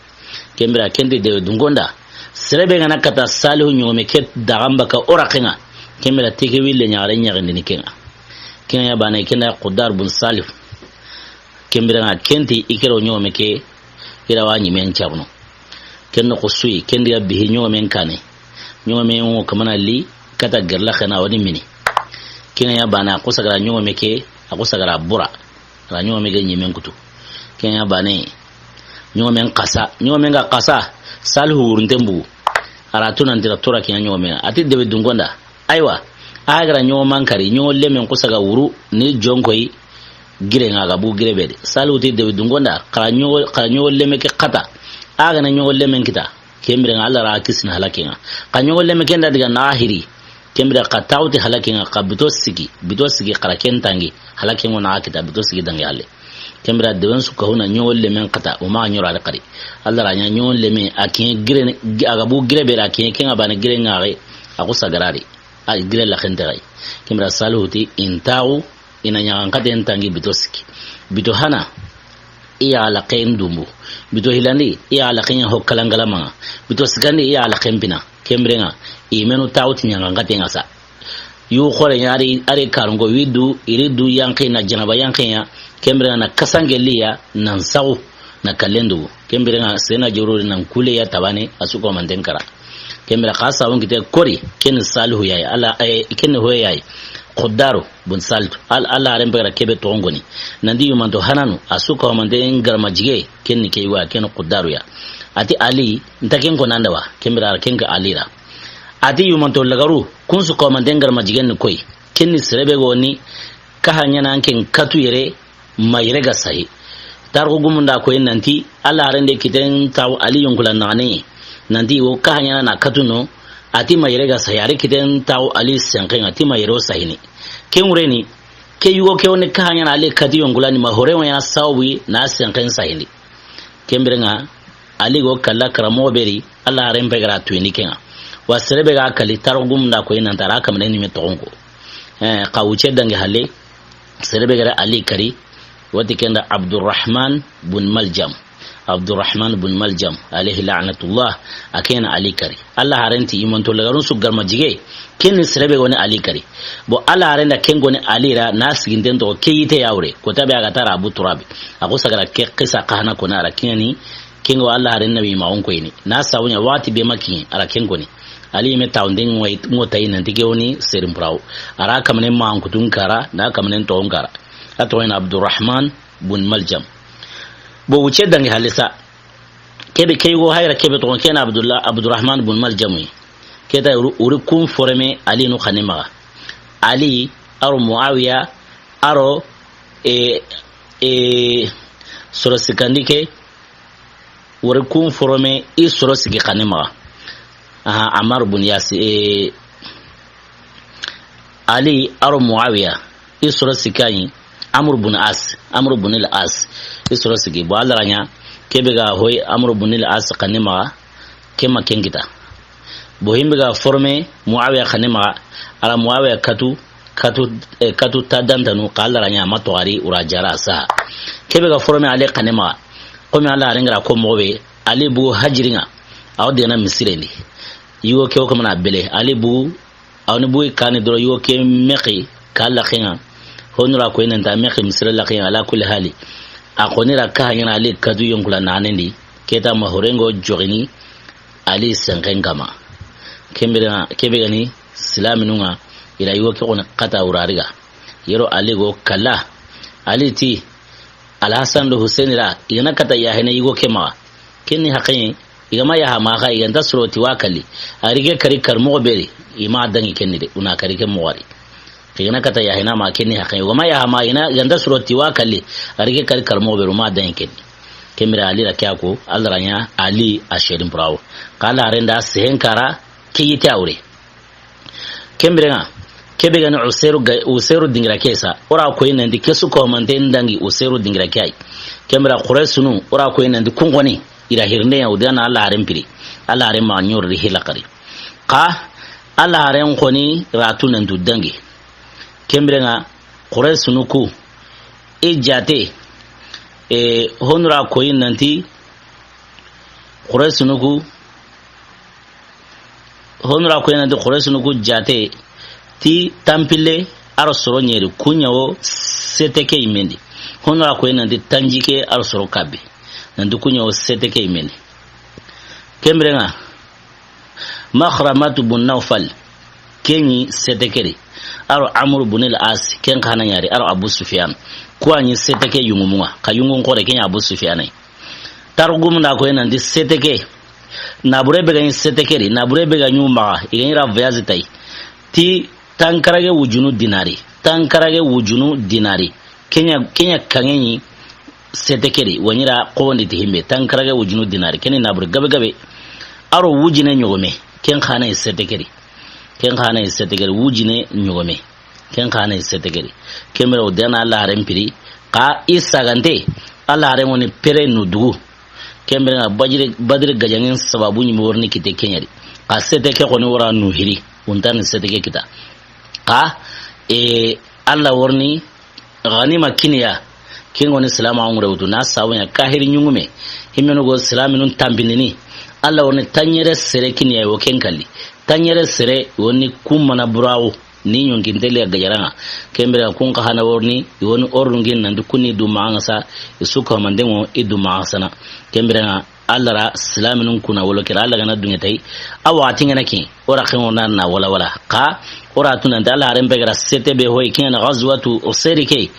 Ken bire ken ti debe dungon da. Sere be ga na kata Salihu ɲogome ke daxan baka o raxe ŋa. Ken bire teke wi leɲaxare ɲaxindini ke ŋa. Ken ya bane ken da Xudar bun Salihu. Ken bire ŋa ken ti i ke ro ɲogome ke, i ra wa ɲimen cabuno. Ken noxo su yi, ken diga bihi ɲogomen kane. Ɲogomen wo kamana li, kata gerla xena woni mini. Ken ya bane, a xusa gara ɲogome ke, a xusa gara bura. Ara ɲogome ke ɲimen kutu. Ken ya bane, ɲogomen xasa, ɲogomen ga xasa, Salihu wurunten bugu. Ara tu nan tira tora ken ya ɲogome. A ti debe dungon da. Aywa, a gara ɲogoman kari, ɲogo lemen xusa ga wuru, ni jonkoy, gire ŋa ga bu gire be de. Salihu ti debe dungon da, xa ra ɲogo, xa ra ɲogo leme ke xata. A ga na ɲogo lemen kita. Ken bire ŋa Alla ra kisini halaken ŋa. Xa ɲogo leme ken da diga na hiri. Ken bire xa tawti halaken ŋa, xa bito sigi, bito sigi xa ra ken tangi. Halaken ŋo na kita, bito sigi dangi halle. Ken bire deben su ka huna ɲogo lemen xata, o ma ɲora de xari. Alla ra ɲa ɲogo leme, a ken gire, a ga bu gire be ra ken, ken ga bane gire ŋa re, a xusa garari. A gire la xente gai. Ken bire Salihu ti intaxu, i na ɲaxan xaten tangi bito siki. Bito hana, i ya laxen dumbu. Bito hilandi, i ya laxen ya ho kalangalama ŋa. Bito sikandi, i ya laxen pina. Ken bire ŋa, i menu tawti ɲaxan xaten ŋa sa. Yu xore ɲa ari, ari karungo widu, iri du yanqi na janaba yanqi ya. Ken bire ŋa na kasange liya, nan sawu, na kallen dugu. Ken bire ŋa sena jorori nan kule ya tabane, a su ko manten kara. Ken bire xa sawun kite kori, ken Salihu yayi, Alla, eh, ken ho yayi. Xuddaru bun Salihu, Al-, Alla haren be gara kebe toxon goni. Nan di yumanto hananu, a su ko manten garma jige, ken ni ke wa, ken Xuddaru ya. A ti Ali, nta ken ko nanda wa, ken bire ara ken ka Ali ra. A ti yumanto lagaru, kun su ko manten garma jigen ni koy. Ken ni sere be goni, ka ha ɲaana an ken katu yere, ma yere ga sahi. Tarixu gumun da koyi nanti, Alla haren de kiten taw Ali yonkula naxane. Nanti wo ka ha ɲaana na katu no, a ti ma yere ga sahi. Ari kiten taw Ali senqen ŋa, a ti ma yere o sahini. Ken wureni, ke yugo ke woni ka ha ɲaana Ali kati yonkula ni ma hore wo ɲaana sawi na senqen sahini. Ken bire ŋa, Ali go kalla karamoxo be ri, Alla haren be gara tuyini ke ŋa. Wa sere be ga kali tarixu gumun da koyi nanta ara kamane ni me toxon ko. Eh, xa wuce dangi halle, sere be gara Ali kari, wati ken da Abdurrahman bun Maljam. Abdurrahman bun Maljam, alayhi la'natullah, a ken na Ali kari. Alla haren ti imanto lagarun su garma jige, ken ni sere be goni Ali kari. Bo Alla haren da ken goni Ali ra, na siginten toxo ke yite ya wure, ko tabe a ga tara Abu Turabi. A ko sagara ke xisa xa hana ko na ra ken ni, ken go Alla haren nabi ma on ko ini. Na sawunya wati be maki, ara ken goni. Ali me tawnden ŋo tayi nanti ke woni serin purawo. Ara kamanen ma an kutun kara, na kamanen toxon kara. A toxon ina Abdurrahman bun Maljam. Bo wuce dangi halisa. Kebe ke yugo hayra kebe toxon ken na Abdullah, Abdurrahman bun Maljam yi. Keta uri, uri kun foreme Ali nu xane maxa. Ali, aro Muawiya, aro, e, e, soro sikandi ke, wori kun forome i soro sigi xane maxa. Aha, Ammar bun Yasir, e, Ali aro Muawiya, i soro sikayi, Amr bun As, Amr bun al As, i soro sigi. Bo Alla ra ɲa, kebe ga hoy Amr bun al As xane maxa, ke ma ken kita. Bo himbe ga forme Muawiya xane maxa, ara Muawiya katu, katu, eh, katu ta dantanu, xa Alla ra ɲa ma toxari, ura jara sa. Kebe ga forme Ali xane maxa, komi Alla haren gara ko moxo be, Ali bugu hajiri ŋa, aw dena misirendi. Yugo ke o kamana bele, Ali bugu, aw ni bugu kani doro yugo ke mexi, ka Alla xenŋa. Honura ko inanta mexi misire la xenŋa, ala kulli hali. A xoni ra ka hangana Ali katu yonkula nanendi, keta ma horengo joxini, Ali senxen kama. Kembira, kebe gani silaminu ŋa, ira yugo ke xoni xata wurariga. Yero Ali go kalla. Ali ti, Alhasan do Huseni ra, i gana kata yaxene yugo ke maxa. Kenni haqe, i gama yaxa maxa, i ganta soro ti wa kalli. Ari ke kari kar moxo beri, i ma dangi kenni de, una kari ke moxo ari. I gana kata yaxena ma kenni haqe. I gama yaxa ma, i ganta soro ti wa kalli. Ari ke kari kar moxo beri, uma dangi kenni. Kembira Ali ra ke a ko, Alla ra ɲa Ali a shedin purawo. Xa Alla renda sehen kara, ke yite a wure. Kembira ŋa, kebe gani Usairu ga-, Usairu dingira ke sa. Ora ko inandi kesu ko mante ndangi Usairu dingira ke ay. Kembira Quraysunu, ora ko inandi kungoni. I ra hirinde ya, o di a na Alla haren piri. Alla haren ma ɲori hila kari. Xa Alla haren xoni ra tu nan tu dangi. Ken biren ŋa, Quraysinu ku, i jaate, e, honu ra koyi nanti, Quraysinu ku, honu ra koyi nanti Quraysinu ku jaate, ti tanpille a ro soro ɲeri, ku ɲa wo seteke yimendi. Honu ra koyi nanti tanjikke a ro soro kabe, nanti ku ɲa wo seteke yimendi. Ken biren ŋa, Makhramatu bun Nawfal, ken ɲi setekeri. A ro Amru bun al-As, ken xa na ɲari, a ro Abu Sufyan. Ku wa ɲi seteke yungumun ŋa, xa yungun xoore ken ɲi Abu Sufyan yi. Taarixu gumun da a koyi nanti seteke, naabure be ga ɲi setekeri, naabure be ga ɲi maxa, i ga ɲi ra voyage tayi. Ti tankarage wujunu dinari, tankarage wujunu dinari. Ken ɲa, ken ɲa kanŋe ɲi setekeri, wa ɲi ra xobondi ti himbe, tankarage wujunu dinari, ken ni naabure gabe gabe. A ro wujine ɲogome, ken xa na ɲi setekeri. Ken xa na ɲi setekeri, wujine ɲogome. Ken xa na ɲi setekeri. Ken biren ŋa o di a na Alla haren piri, xa i sagante, Alla haren ŋoni pere nu dugu. Ken biren ŋa Badiri, Badiri gajaŋen sababu ɲi me worini kite ken ɲa di. Xa seteke xoni wara nu hiri, o nta ni seteke kita. Xa, e, Alla worini ganima kini ya, ken ŋoni silaamaxu ŋure wutu, na sabu ɲa kahiri ɲungume, himenu go silaaminun tanpindini, Alla worini tanɲere sere kini ya, wo ken kalli. Tanɲere sere woni ku mana burawo, ni ɲonkinte li ya gajaran ŋa. Ken biren ŋa kun xa na worini, i woni ordre ŋi nanti ku ni du maxa ŋa sa, i su ka mandengo i du maxa sana. Ken biren ŋa, Alla ra silaaminun kuna wolo kira, Alla ga na duŋe tayi. A waxati ŋa na ken, o ra ken ŋona na wala wala. Xa, o ra tu nanti Alla haren be ga ra sete be hoyi ken ŋa na Ghazwatu Usayri ke.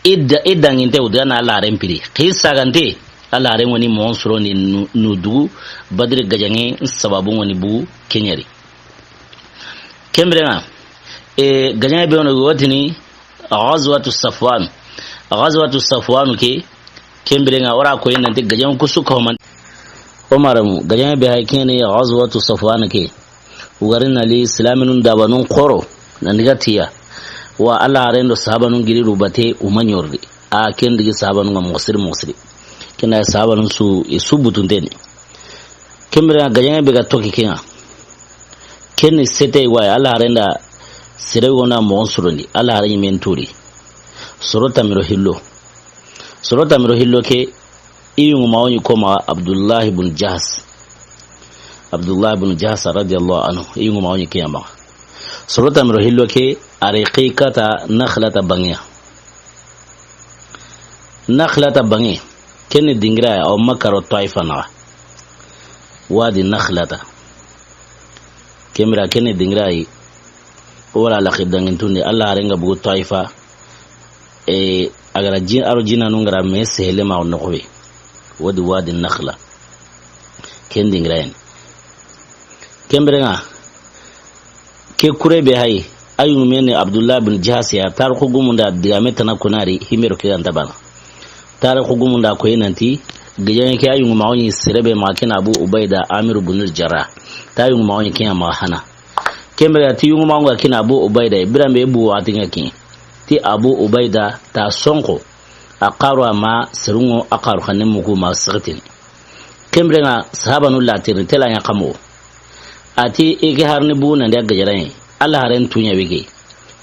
I da, i danŋinte o di a na Alla haren piri. Xa i sagante, Alla haren ŋoni moxon sorondi nu, nu dugu, Badiri gajaŋe sababu ŋoni bugu ken ɲa di. Ken biren ŋa, e, gajaŋe be wono wotini, Ghazwatu Safwan. Ghazwatu Safwan ke, ken biren ŋa o ra koyi nanti gajaŋe ku su ka ho man. O maramu, gajaŋe be hay ken ni Ghazwatu Safwan ke. O ga ri na li silaaminun dabanun xooro, nan diga tiya. Wa Alla haren do sahabanun giri ru bate, o ma ɲori. A ken digi sahabanun ŋa moxo siri moxo siri. Ken na sahabanun su, i su butunteni. Ken biren ŋa gajaŋe be ga toxi ken ŋa. Ken ni sete wa yi, Alla haren da sere wona moxon sorondi, Alla haren ɲi men turi. Soro tanmi do hillo. Soro tanmi do hillo ke, i yungumaxu ɲi ko maxa Abdullahi bun Jahas. Abdullahi bun Jahas radiyallahu anhu, i yungumaxu ɲi ke ya maxa. Soro tanmi do hillo ke, a ri xa i kata Nakhlata banŋe ya. Nakhlata banŋe, ken ni dingira ya, a wa Makka ro Taifa naxa. Wadi Nakhlata. Ken biren ŋa ken ni dingira yi, o wa ra laxi danŋintundi, Alla haren ga bugu Taifa, e, a ga ra jin, a ro jinanu ga ra me sehele ma o noxo be. Wodi Wadi Nakhla. Ken dingira yi. Ken biren ŋa, ke kure be hay, a yungume ni Abdullah bin Jahas ya, taarixu gumun da digame tana kunari, himero ke ga nta bana. Taarixu gumun da koyi nanti, gajaŋe ke a yungumaxu ɲi sere be maxa ken ni Abu Ubaida Amir bin al-Jarrah. Ta yungumaxu ɲi ken ya maxa hana. Ken biren ŋa ti yungumaxu ga ken ni Abu Ubaida, biran be bu waxati ŋa ken. Ti Abu Ubaida ta sonko, a xaru a ma serun ŋo, a xaru xanne mugu ma sixitini. Ken biren ŋa sahabanu latirni tela ɲa kamo. A ti i ke harni bu nan da gajaran ŋa. Alla haren tuɲa wege.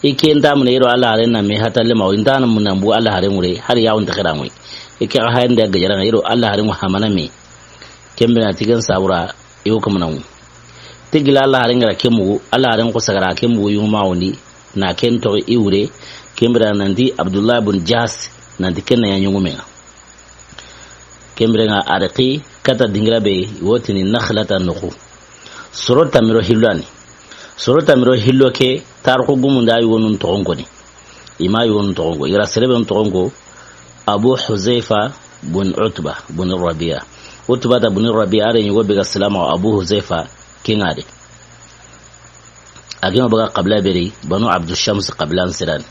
I ke nta mune yiro Alla haren na me hatalle ma, i nta na mune bu Alla haren ŋure, hari ya wonta xera ŋoy. I ke haren da gajaran ŋa yiro Alla haren ŋu hamana me. Ken biren ŋa ti ken sabura, i wo kamana ŋu. Ti gila Alla haren ga ra ke mugu, Alla haren ko sagara ke mugu yungumaxu ndi, na ken toxo i wure, ken biren ŋa nanti Abdullah bin Jahas, nanti ken na ya ɲungumen ŋa. Ken biren ŋa a ri xa i kata dingira be, wotini Nakhlata noxu. Soro tanmi do hillo ni. Soro tanmi do hillo ke, taarixu gumun da yugonun toxon ko ni. I ma yugonun toxon ko. I ga ra sere be toxon ko, Abu Huzaifa bin Utba bin Rabi'a. Utbata bin Rabi'a, a ri ɲugo be ga silaamaxu Abu Huzaifa ken ŋa de. A gema baga qabila be ri, Banu Abdu Shams qabilan siran.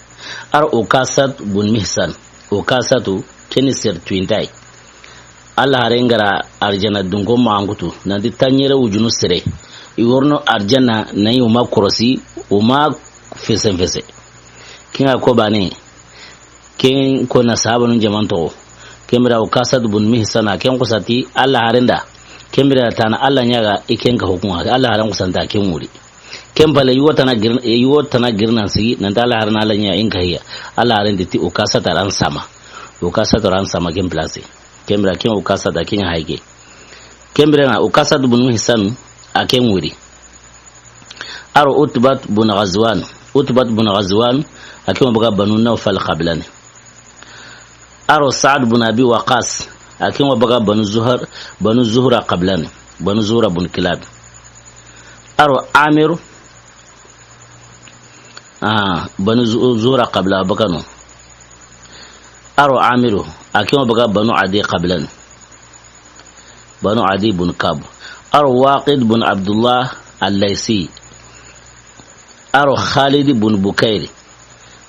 A ro Ukasat bun Mihsan. Ukasatu, ken ni sere tuwinta yi. Alla haren ga ra arjana dunko ma angutu, nanti tanɲere wujunu sere. I worono arjana na yi o ma korosi, o ma fesen fese. Ken ŋa ko bane, ken ko na sahabanun jaman toxo. Ken bire Ukasat bun Mihsan, a ken xusa ti Alla haaren da. Ken bire tana Alla ɲa ga i ken ka hukunŋa, Alla haaren xusa nta ken wuri. Ken palle yugo tana gir-, yugo tana giri nan sigi, nan ti Alla haaren Alla ɲa in ka hiya. Alla haaren ti Ukasata ran sama. Ukasata ran sama ken place. Ken bire ken Ukasata ken ɲa hayi ke. Ken bire ŋa Ukasat bun Mihsan a ken wuri. A ro Utbat bun Ghazwan. Utbat bun Ghazwan, a ken wo baga Banu Nawfal xabiila ni. A ro Sa'd bun Abi Waqqas, a ken wo baga Banu Zuhar, Banu Zuhra xabiila ni. Banu Zuhra bun Kilab. A ro Amir, ah, Banu Zu-, Zuhra xabiila baga no. A ro Amiru, a ken wo baga Banu Adi xabiila ni. Banu Adi bun Kab. A ro Waqid bun Abdullah Al-Laysi. A ro Khalid bun Bukayr.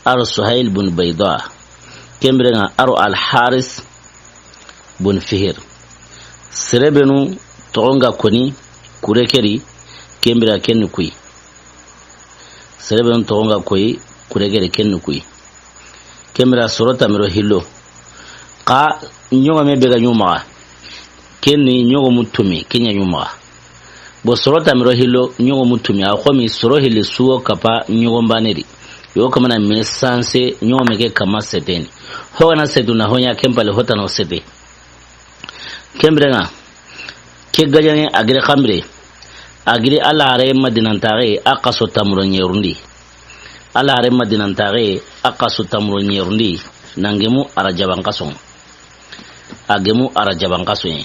A ro Suhayl bun Bayda. Ken bire ŋa a ro Al-Haris bun Fihir. Sere benu toxon ga koni kure ke di, ken bire ken ni kuyi. Sere benu toxon ga koyi kure ke di, ken ni kuyi. Ken bire soro tanmi do hillo. Xa ɲogome be ga ɲi o maxa, ken ni ɲogomu tumi, ken ɲa ɲi o maxa. Bon, soro tanmi do hillo, ɲogomu tumi, a xo mi soro hilli su wo kapa ɲogom baane di. Yo kamana me sanse ɲogome ke kama sete ni. Ho ga na setu na ho ɲa, ken palle ho tana wo sete. Ken bire ŋa, ke gajaŋe a giri xa bire, a giri Alla haare Madina taaxe, a xaso tanmu do ɲerundi. Alla haare Madina taaxe, a xaso tanmu do ɲerundi, nan gemu Arajaban xason. A gemu Arajaban xason.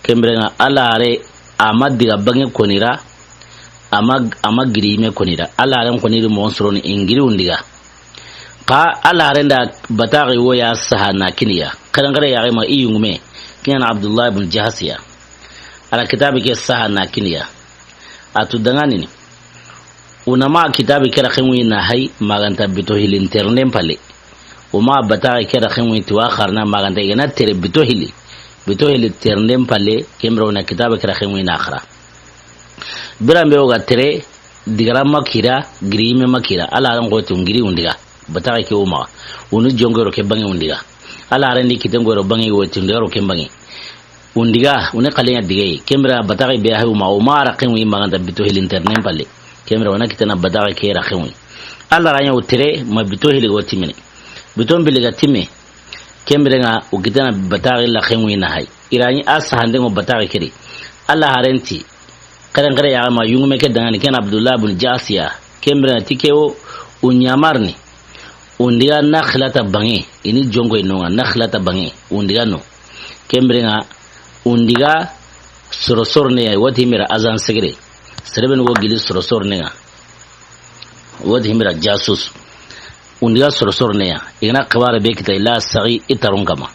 Ken bire ŋa Alla haare a ma diga banŋe koni ra, a ma, a ma giri yinme koni ra. Alla haaren koni ri moxon soro ni i n giri o n diga. Xa Alla haaren da bataaxi wo ya saha na kini ya. Xerenxere yaxe ma i yungume, ken ɲa ni Abdullah ibn Jahasiya. A ra kitaabe ke saha na kini ya. A tu daŋaani ni. O na ma kitaabe ke ra xenŋuyi na hayi, ma ga nta bito hilli n terenden palle. O ma bataaxi ke ra xenŋuyi ti wa xarana, ma ga nta i ga na tere bito hilli. Bito hilli terenden palle, ken bire o na kitaabe ke ra xenŋuyi na xara. Biran be o ga tere, digara ma kira, giri yinme ma kira. Alla haaren xo ti o n giri o n diga. Bataaxi ke o maxa. O ni jonŋo ro ke banŋe o n diga. Alla haaren di kiten ŋo ro banŋe o ti o n diga ro ke banŋe. O n diga, o ni xalle ɲa digaye. Ken bire bataaxi be hayi o maxa, o ma ra xenŋuyi ma ga nta bito hilli n terenden palle. Ken bire o na kitana bataaxi ke ra xenŋuyi. Alla ra ɲa o tere, ma bito hilli go timine. Bito n billi ga timme. Ken bire ŋa o kitana bataaxi la xenŋuyi na hayi. I ra ɲi a sahandeŋo bataaxi ke di. Alla haaren ti, xerenxere yaxe ma yungume ke daŋaani, ken Abdullah bun Jahasiya. Ken bire ti ke wo, o ɲaamarini. O n diga Naxlata banŋe, i ni jonŋo i no ŋa, Naxlata banŋe, o n diga no. Ken bire ŋa, o n diga soro soroneya, wo ti i mira agent secret. Sere benu wo gili soro soroneya. Wo ti i mira jasus. O n diga soro soroneya. I ga na xibaare be kita i la saxi i taron kama.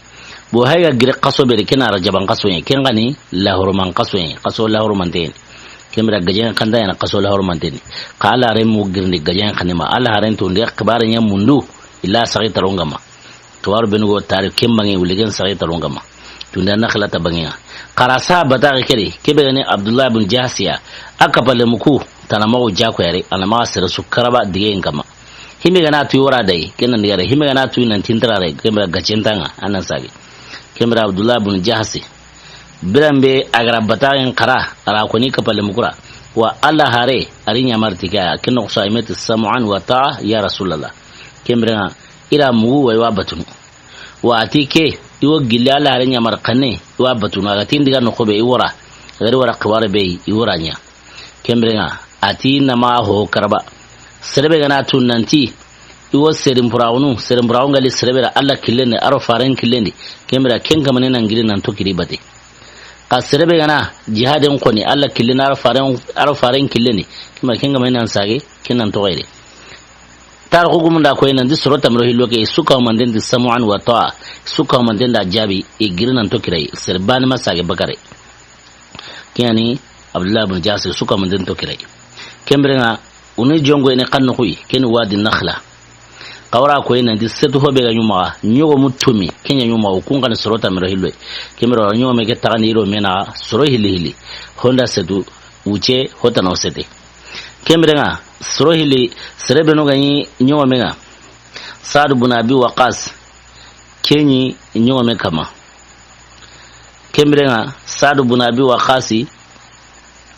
Bon, hayi ga giri xaso be di, ken Arajaban xaso ɲa, ken xa ni lahuruman xaso ɲa, xaso lahurumanten ni. Ken bire gajaŋen xa nta ɲaana xaso lahurumanten ni. Xa Alla haaren mu girindi gajaŋen xa ni ma. Alla haaren ti o n diga xibaare ɲa mundu i la saxi taron kama. Xibaaru benu go tari ken banŋe, wuli ken saxi taron kama. Tunda Naxlata banŋe ŋa. Xa ra saha bataaxi ke di, ke be ga ni Abdullah bun Jahasiya, a kapalle muku, tana moxo jako yare, a na maxa sere su karaba digayen kama. Hime ga na tu i wara dayi, ken na n diga re, hime ga na tu i nan ti n tara re, ken bire gacen ta ŋa, a nan sage. Ken bire Abdullah bun Jahasi. Biran be a ga ra bataaxen xara, a ra koni kapalle muku ra. Wa Alla haare, a ri ɲaamari ti ke ya, ken noxo sa i me ti sam'an wa ta'a, ya Rasulallah. Ken bire ŋa, i ra mugu wa i wa batunu. Wa a ti ke, i wo gilli Alla haare ɲaamari xanne, i wa batunu, a ga ti n diga noxo be i wara, a ga ri wara xibaare be i wara ɲa. Ken bire ŋa, a ti na ma ho karaba. Sere be ga na tu nan ti, i wo seren puraxunu, seren puraxu ŋa li sere be ra Alla killen di, a ro faaren killen di, ken bire ken kama ne nan giri nan to kiri bate. Xa sere be ga na jihaden xoni, Alla killen di, a ro faaren, a ro faaren killen di, ken bire ken kama ne nan sage, ken nan toxo yi de. Tarixu gumun da koyi nan ti soro tanmi do hillo ke, i su kahumanten ti sam'an wa ta'a, i su kahumanten da jaabi, i giri nan to kira yi, sere baane ma sage bakare. Ken ya ni Abdullah bun Jahasi, i su kahumanten to kira yi. Ken bire ŋa, o ni jonŋo i ni xa noxu yi, ken ni Wadi Naxla. Xa wara koyi nan ti setu ho be ga ɲi o maxa, ɲogomu tumi, ken ɲa ɲi o maxa, o kun xa ni soro tanmi do hillo yi. Ken bire ɲogome ke taxandi i do me naxa, soro hilli hilli. Honda setu, wuce, ho tana wo sete. Ken bire ŋa, soro hilli, sere benu ga ɲi ɲogomen ŋa. Saadu bun Abi Waqas, ken ɲi ɲogome kama. Ken biren ŋa Saadu bun Abi Waqasi,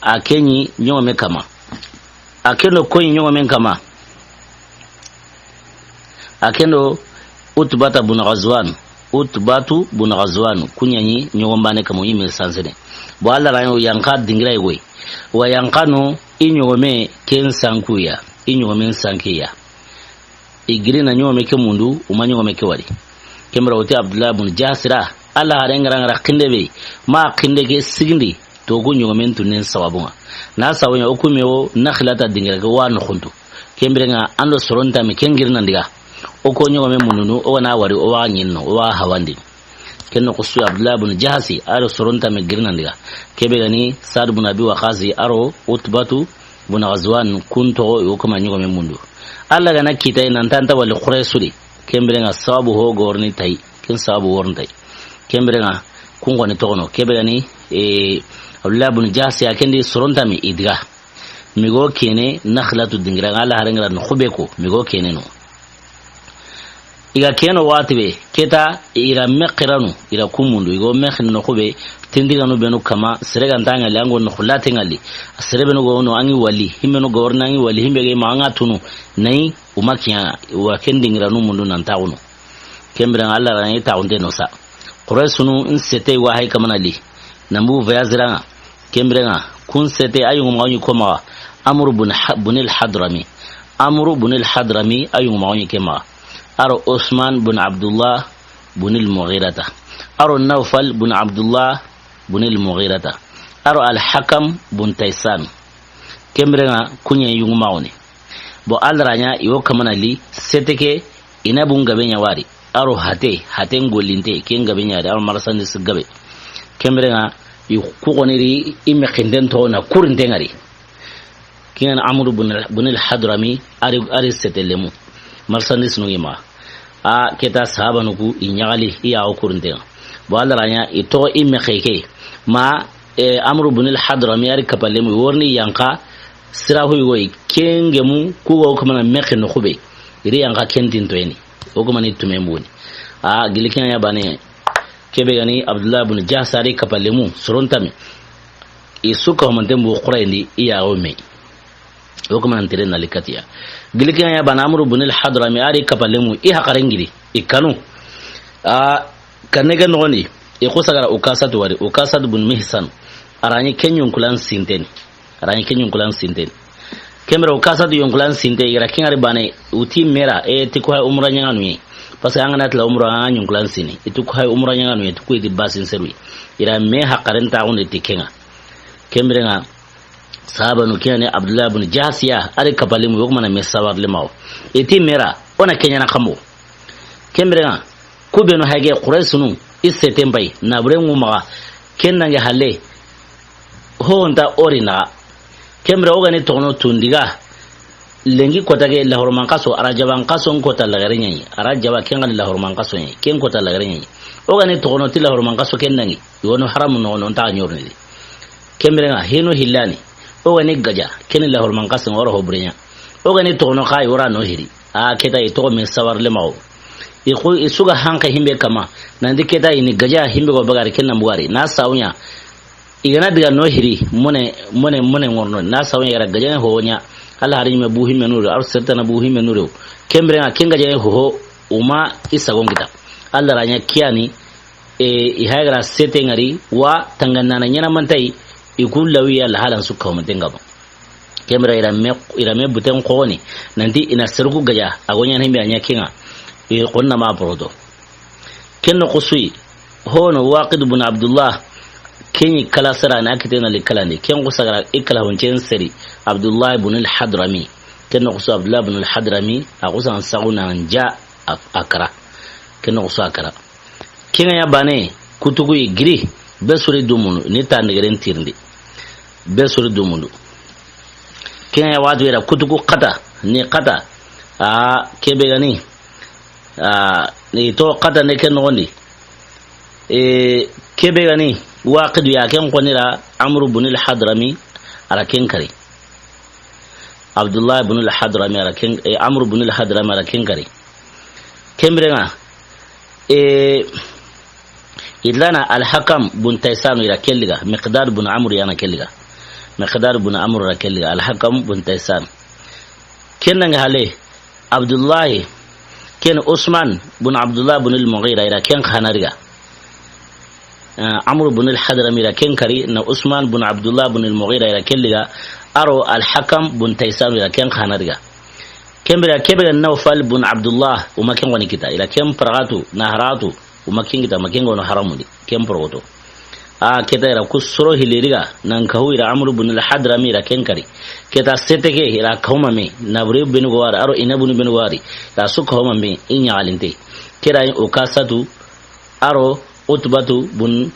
a ke ɲi ɲogome kama. A ken do koyi ɲogomen kama. A ken do Utbata bun Ghazwan. Utbatu bun Ghazwan. Ku ɲa ɲi ɲogon baane kama, o ɲi me sansene. Bon, Alla ra ɲa o yanqa dingira yogo yi. Wa yanqanu i ɲogome ken sanku ya. I ɲogomen sanki ya. I giri na ɲogome ke mundu, o ma ɲogome ke wari. Ken biren o ti Abdullah bun Jahsi ra, Alla haaren ga ra ŋa ra xinde be, ma xinde ke sigindi, to ku ɲogomen tunnen sababun ŋa. Na sabu ɲa o ku me wo Naxlata dingira ke wa noxuntu. Ken biren ŋa an do soron tami ken giri nan diga. O ku ɲogome mundunu, o ga na wari, o wa ɲinno, o wa hawandi. Ken noxo su Abdullah bun Jahsi, a do soron tami giri nan diga. Ke be ga ni Saadu bun Abi Waqasi, a do Utbatu bun Ghazwan, kun toxo, o ku ma ɲogome mundu. Alla ga na kita i nan ta an ta wali Quraysu di. Ken biren ŋa sababu ho ga wori ni ta yi. Ken sababu wori ni ta yi. Ken biren ŋa kun xo ni toxono. Ke be ga ni, e, Abdullah bun Jahsi, a ken di soron tami i diga. Migo kene Naxlatu dingira ŋa, Alla haaren ga ra noxu be ko, migo kene no. I ga keno waxati be, ke ta i ra mexiranu, i ra ku mundu, i go mexi noxu be, tindiganu benu kama, sere ga nta ŋali, an go noxu late ŋali, sere benu go no, an ŋi wali, himbenu go wori na an ŋi wali, himbe ga ma an ŋa tunu, na yi, o ma kiya, wa ken dingiranu mundu nan taxunu. Ken biren ŋa Alla ra ɲa i taxunte no sa. Quraysunu n sete wa hay kamana li. Nan bu voyage ra ŋa. Ken biren ŋa, kun sete a yungu maxa ɲi ko maxa. Amru bun Ha-, bunil Hadrami. Amru bunil Hadrami a yungu maxa ɲi ke maxa. A do Usman bun Abdullah bunil Mughirata. A do Nawfal bun Abdullah bunil Mughirata. A do Al-Hakam bun Taysan. Ken biren ŋa ku ɲa yungu maxa ni. Bon, Alla ra ɲa i wo kamana li, sete ke, i na bun gabe ɲa wari. A do hate, hate n gollinte, ken gabe ɲa wari, a do marchandise gabe. Ken biren ŋa, i ku xo ni ri, i mexinden to na kurinte ŋari. Ken ŋa ni Amru bun, bunil Hadrami, a ri, a ri sete lemu. Marchandise nu ŋi ma. A ke ta sahabanu ku i ɲaxali, i ya o kurinte ŋa. Bon, Alla ra ɲa, i toxo i mexe ke. Ma, e, Amru bunil Hadrami, a ri kapalemu, i wori ni yanqa, sira hu yogo yi, ken gemu, ku ga o kamana mexe noxu be. I ri yanqa ken tintoyeni. O kamani tumen buni. A, gili ken ŋa ya baane. Ke be ga ni Abdullah bun Jahsi a ri kapalemu, soron tami. I su ka humanten bu xurayindi, i ya o me. O kuma nan tere na likatiya. Gili ken ŋa ya baane Amru bun al-Hadrami a ri kapalemu i haqaren giri i kanu. A kanne ga noxondi i xo sagara Ukasatu wari, Ukasatu bun Mihsan. A ra ɲi ken yonkulan sinteni. A ra ɲi ken yonkulan sinteni. Ken biren Ukasatu yonkulan sinte i ra ken ŋari baane uti mera e ti ko hay umra ɲaŋanu ye. Parce que an ga na tila umra an yonkulan sini. I ti ko hay umra ɲaŋanu ye ti ko i ti basin serwi. I ra me haqaren taxunde ti ken ŋa. Ken biren ŋa Sahabanu ke ni Abdullah bun Jahsiya, a ri kapalemu yogo mana me sabar le mawo. I ti mera, o na ken ɲa na kamo. Ken biren ŋa, ku benu hage Quraysunu, i seten bay, na bure ŋu maxa, ken nange halle, ho nta ori na. Ken biren o ga ni toxono tundiga, lenki kota ke lahorman xaso, a ra jaban xaso n kota lagare ɲa yi, a ra jaba ken ga ni lahorman xaso ɲa yi, ken kota lagare ɲa yi. O ga ni toxono ti lahorman xaso ken nangi, i wono haramu no, no nta ɲorni di. Ken biren ŋa, hino hillani. O ga ni gaja, ken ni lahorman xaso ŋa, o ra ho bure ɲa. O ga ni toxono xa, o ra no hiri. A, ke ta i toxo me sabar le mawo. I xo, i su ga hanke himbe kama. Nan ti ke ta i ni gaja himbe go bagari ken na mbugari. Na sawuɲa. I ga na diga no hiri, mone, mone, mone ŋorno. Na sawuɲa i ra gaja ho ɲa. Alla hari me bu himme nure, ar sertana bu himme nure. Ken biren ŋa, ken gaja ho, o ma i sagon kita. Alla ra ɲa kiyani, e, i hagara sete ŋari wa tangandana ɲana mantayi, i ku lawiya la halan su kawmanten ga ba. Ken biren i ra me, i ra me buten xoni, nanti i na serku gaja, a go ɲana himbe a ɲa ken ŋa, i xonna ma poroto. Ken noxo su yi, hono Waqid bun Abdullah, ken ɲi kala sara na kite na li kalandi, ken xo sagara i kala honcen seri, Abdullah bun al-Hadrami. Ken noxo su Abdullah bun al-Hadrami, a xo san sagu na nja a, a kara. Ken noxo su a kara. Ken ŋa ya baane, kutuku i giri, be suri dumunu, ni tandegeren tirindi. Be suri dumunu. Ken ŋa ya watu yera kutuku xata, ni xata. A, ke be ga ni, a, ni to xata ne ken noxondi. E, ke be ga ni, Waqidu ya ken xoni ra, Amru bun al-Hadrami, a ra ken kari. Abdullah bun al-Hadrami a ra ken, e, Amru bun al-Hadrami a ra ken kari. Ken biren ŋa, e, Idlana Al-Hakam bun Taysanu i ra ke liga, Miqdad bun Amr ya na ke liga. Miqdad bun Amr ra ke liga, Al-Hakam bun Taysan. Ken na ŋa hale, Abdullahi, ken Usman bun Abdullah bun al-Mughira i ra ken xa na riga. Ah, Amr bun al-Hadrami ra ken kari, na Usman bun Abdullah bun al-Mughira i ra ke liga, a ro Al-Hakam bun Taysan i ra ken xa na riga. Ken bire ke be ga Nawfal bun Abdullah, o ma ken woni kita, i ra ken paragatu, na haratu, o ma ken kita, ma ken gono haramundi, ken porogoto. A, ke ta i ra ku soro hili riga, nan kahu i ra Amr bun al-Hadrami i ra ken kari. Ke ta sete ke i ra kahuma me, nabure benu go wari, a ro inabunu benu go wari, i ra su kahuma me, i ɲaxalinte. Ke ra o kasatu, a ro Utbatu bun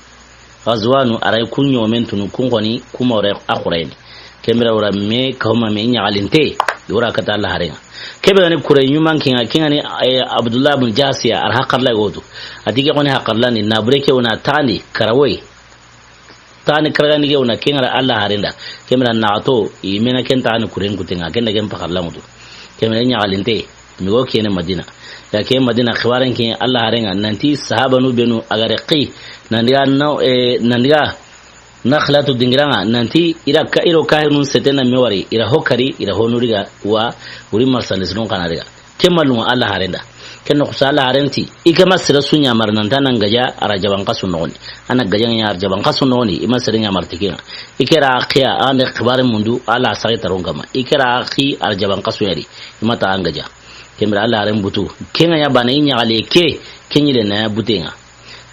Ghazwanu a ra yi kun ɲomen tunu kun xoni kuma wure a xurayni. Ken bire wura me kahuma me ɲaxalinte, wura kata Alla haren ŋa. Ke be ga ni kure ɲuman ken ŋa, ken ga ni, eh, Abdullah bun Jasiya a ra hakarla gotu. A ti ke xoni hakarla ni nabure ke wona tani karawoy. Tani karagandi ke wona ken ŋa ra Alla haren da. Ken bire naxato, i mena ken tani kuren kuten ŋa, ken da ken pakarla ŋutu. Ken bire ɲaxalinte. Migo kene Madina. Ya ke Madina xibaren ke Alla haren ŋa, nanti sahabanu benu a ga reqi, nandiga na, eh, nandiga Nakhlatu dingiran ŋa, nanti i ra ka, i ro kahirun setena me wari, i ra ho kari, i ra ho nuriga wa, wuri marsandisinun xa na riga. Ke malun ŋa Alla haren da. Ken no kusa Alla haren ti, i ke ma sira su ɲamar nan ta nan gaja arjaban kasu noxoni. A na gaja ɲa arjaban kasu noxoni, i ma sira ɲamar ti ken ŋa. I ke ra xiya, a nde xibaren mundu, Alla saxi taron kama. I ke ra xi arjaban kasu yari, i ma ta an gaja. Ken bire Alla haren butu. Ken ŋa ya bana i ɲaxale ke, ken ɲile na ya buten ŋa.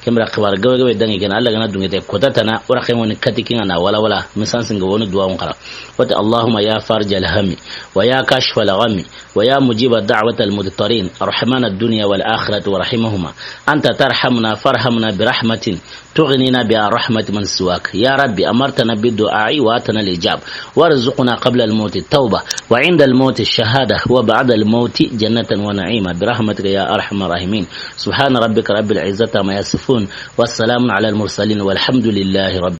Ken bire xibar gabe gabe dangi ken Alla ga na dunge te kota tana, o ra ken woni kati ken ŋa na wala wala, misan singa woni duwa on xara. Wati Allahumma ya farij al-hammi, wa ya kashif al-ghammi, wa ya mujib da'wat al-mudtarin, arhaman ad-dunya wal akhirati wa rahimahuma. Anta tarhamuna farhamna bi rahmatin تغنينا بها رحمة من سواك. يا رب، أمرتنا بالدعاء وآتنا الإجابة. وارزقنا قبل الموت التوبة، وعند الموت الشهادة، وبعد الموت جنة ونعيما، برحمتك يا أرحم الراحمين. سبحان ربك رب العزة عما يصفون، والسلام على المرسلين، والحمد لله رب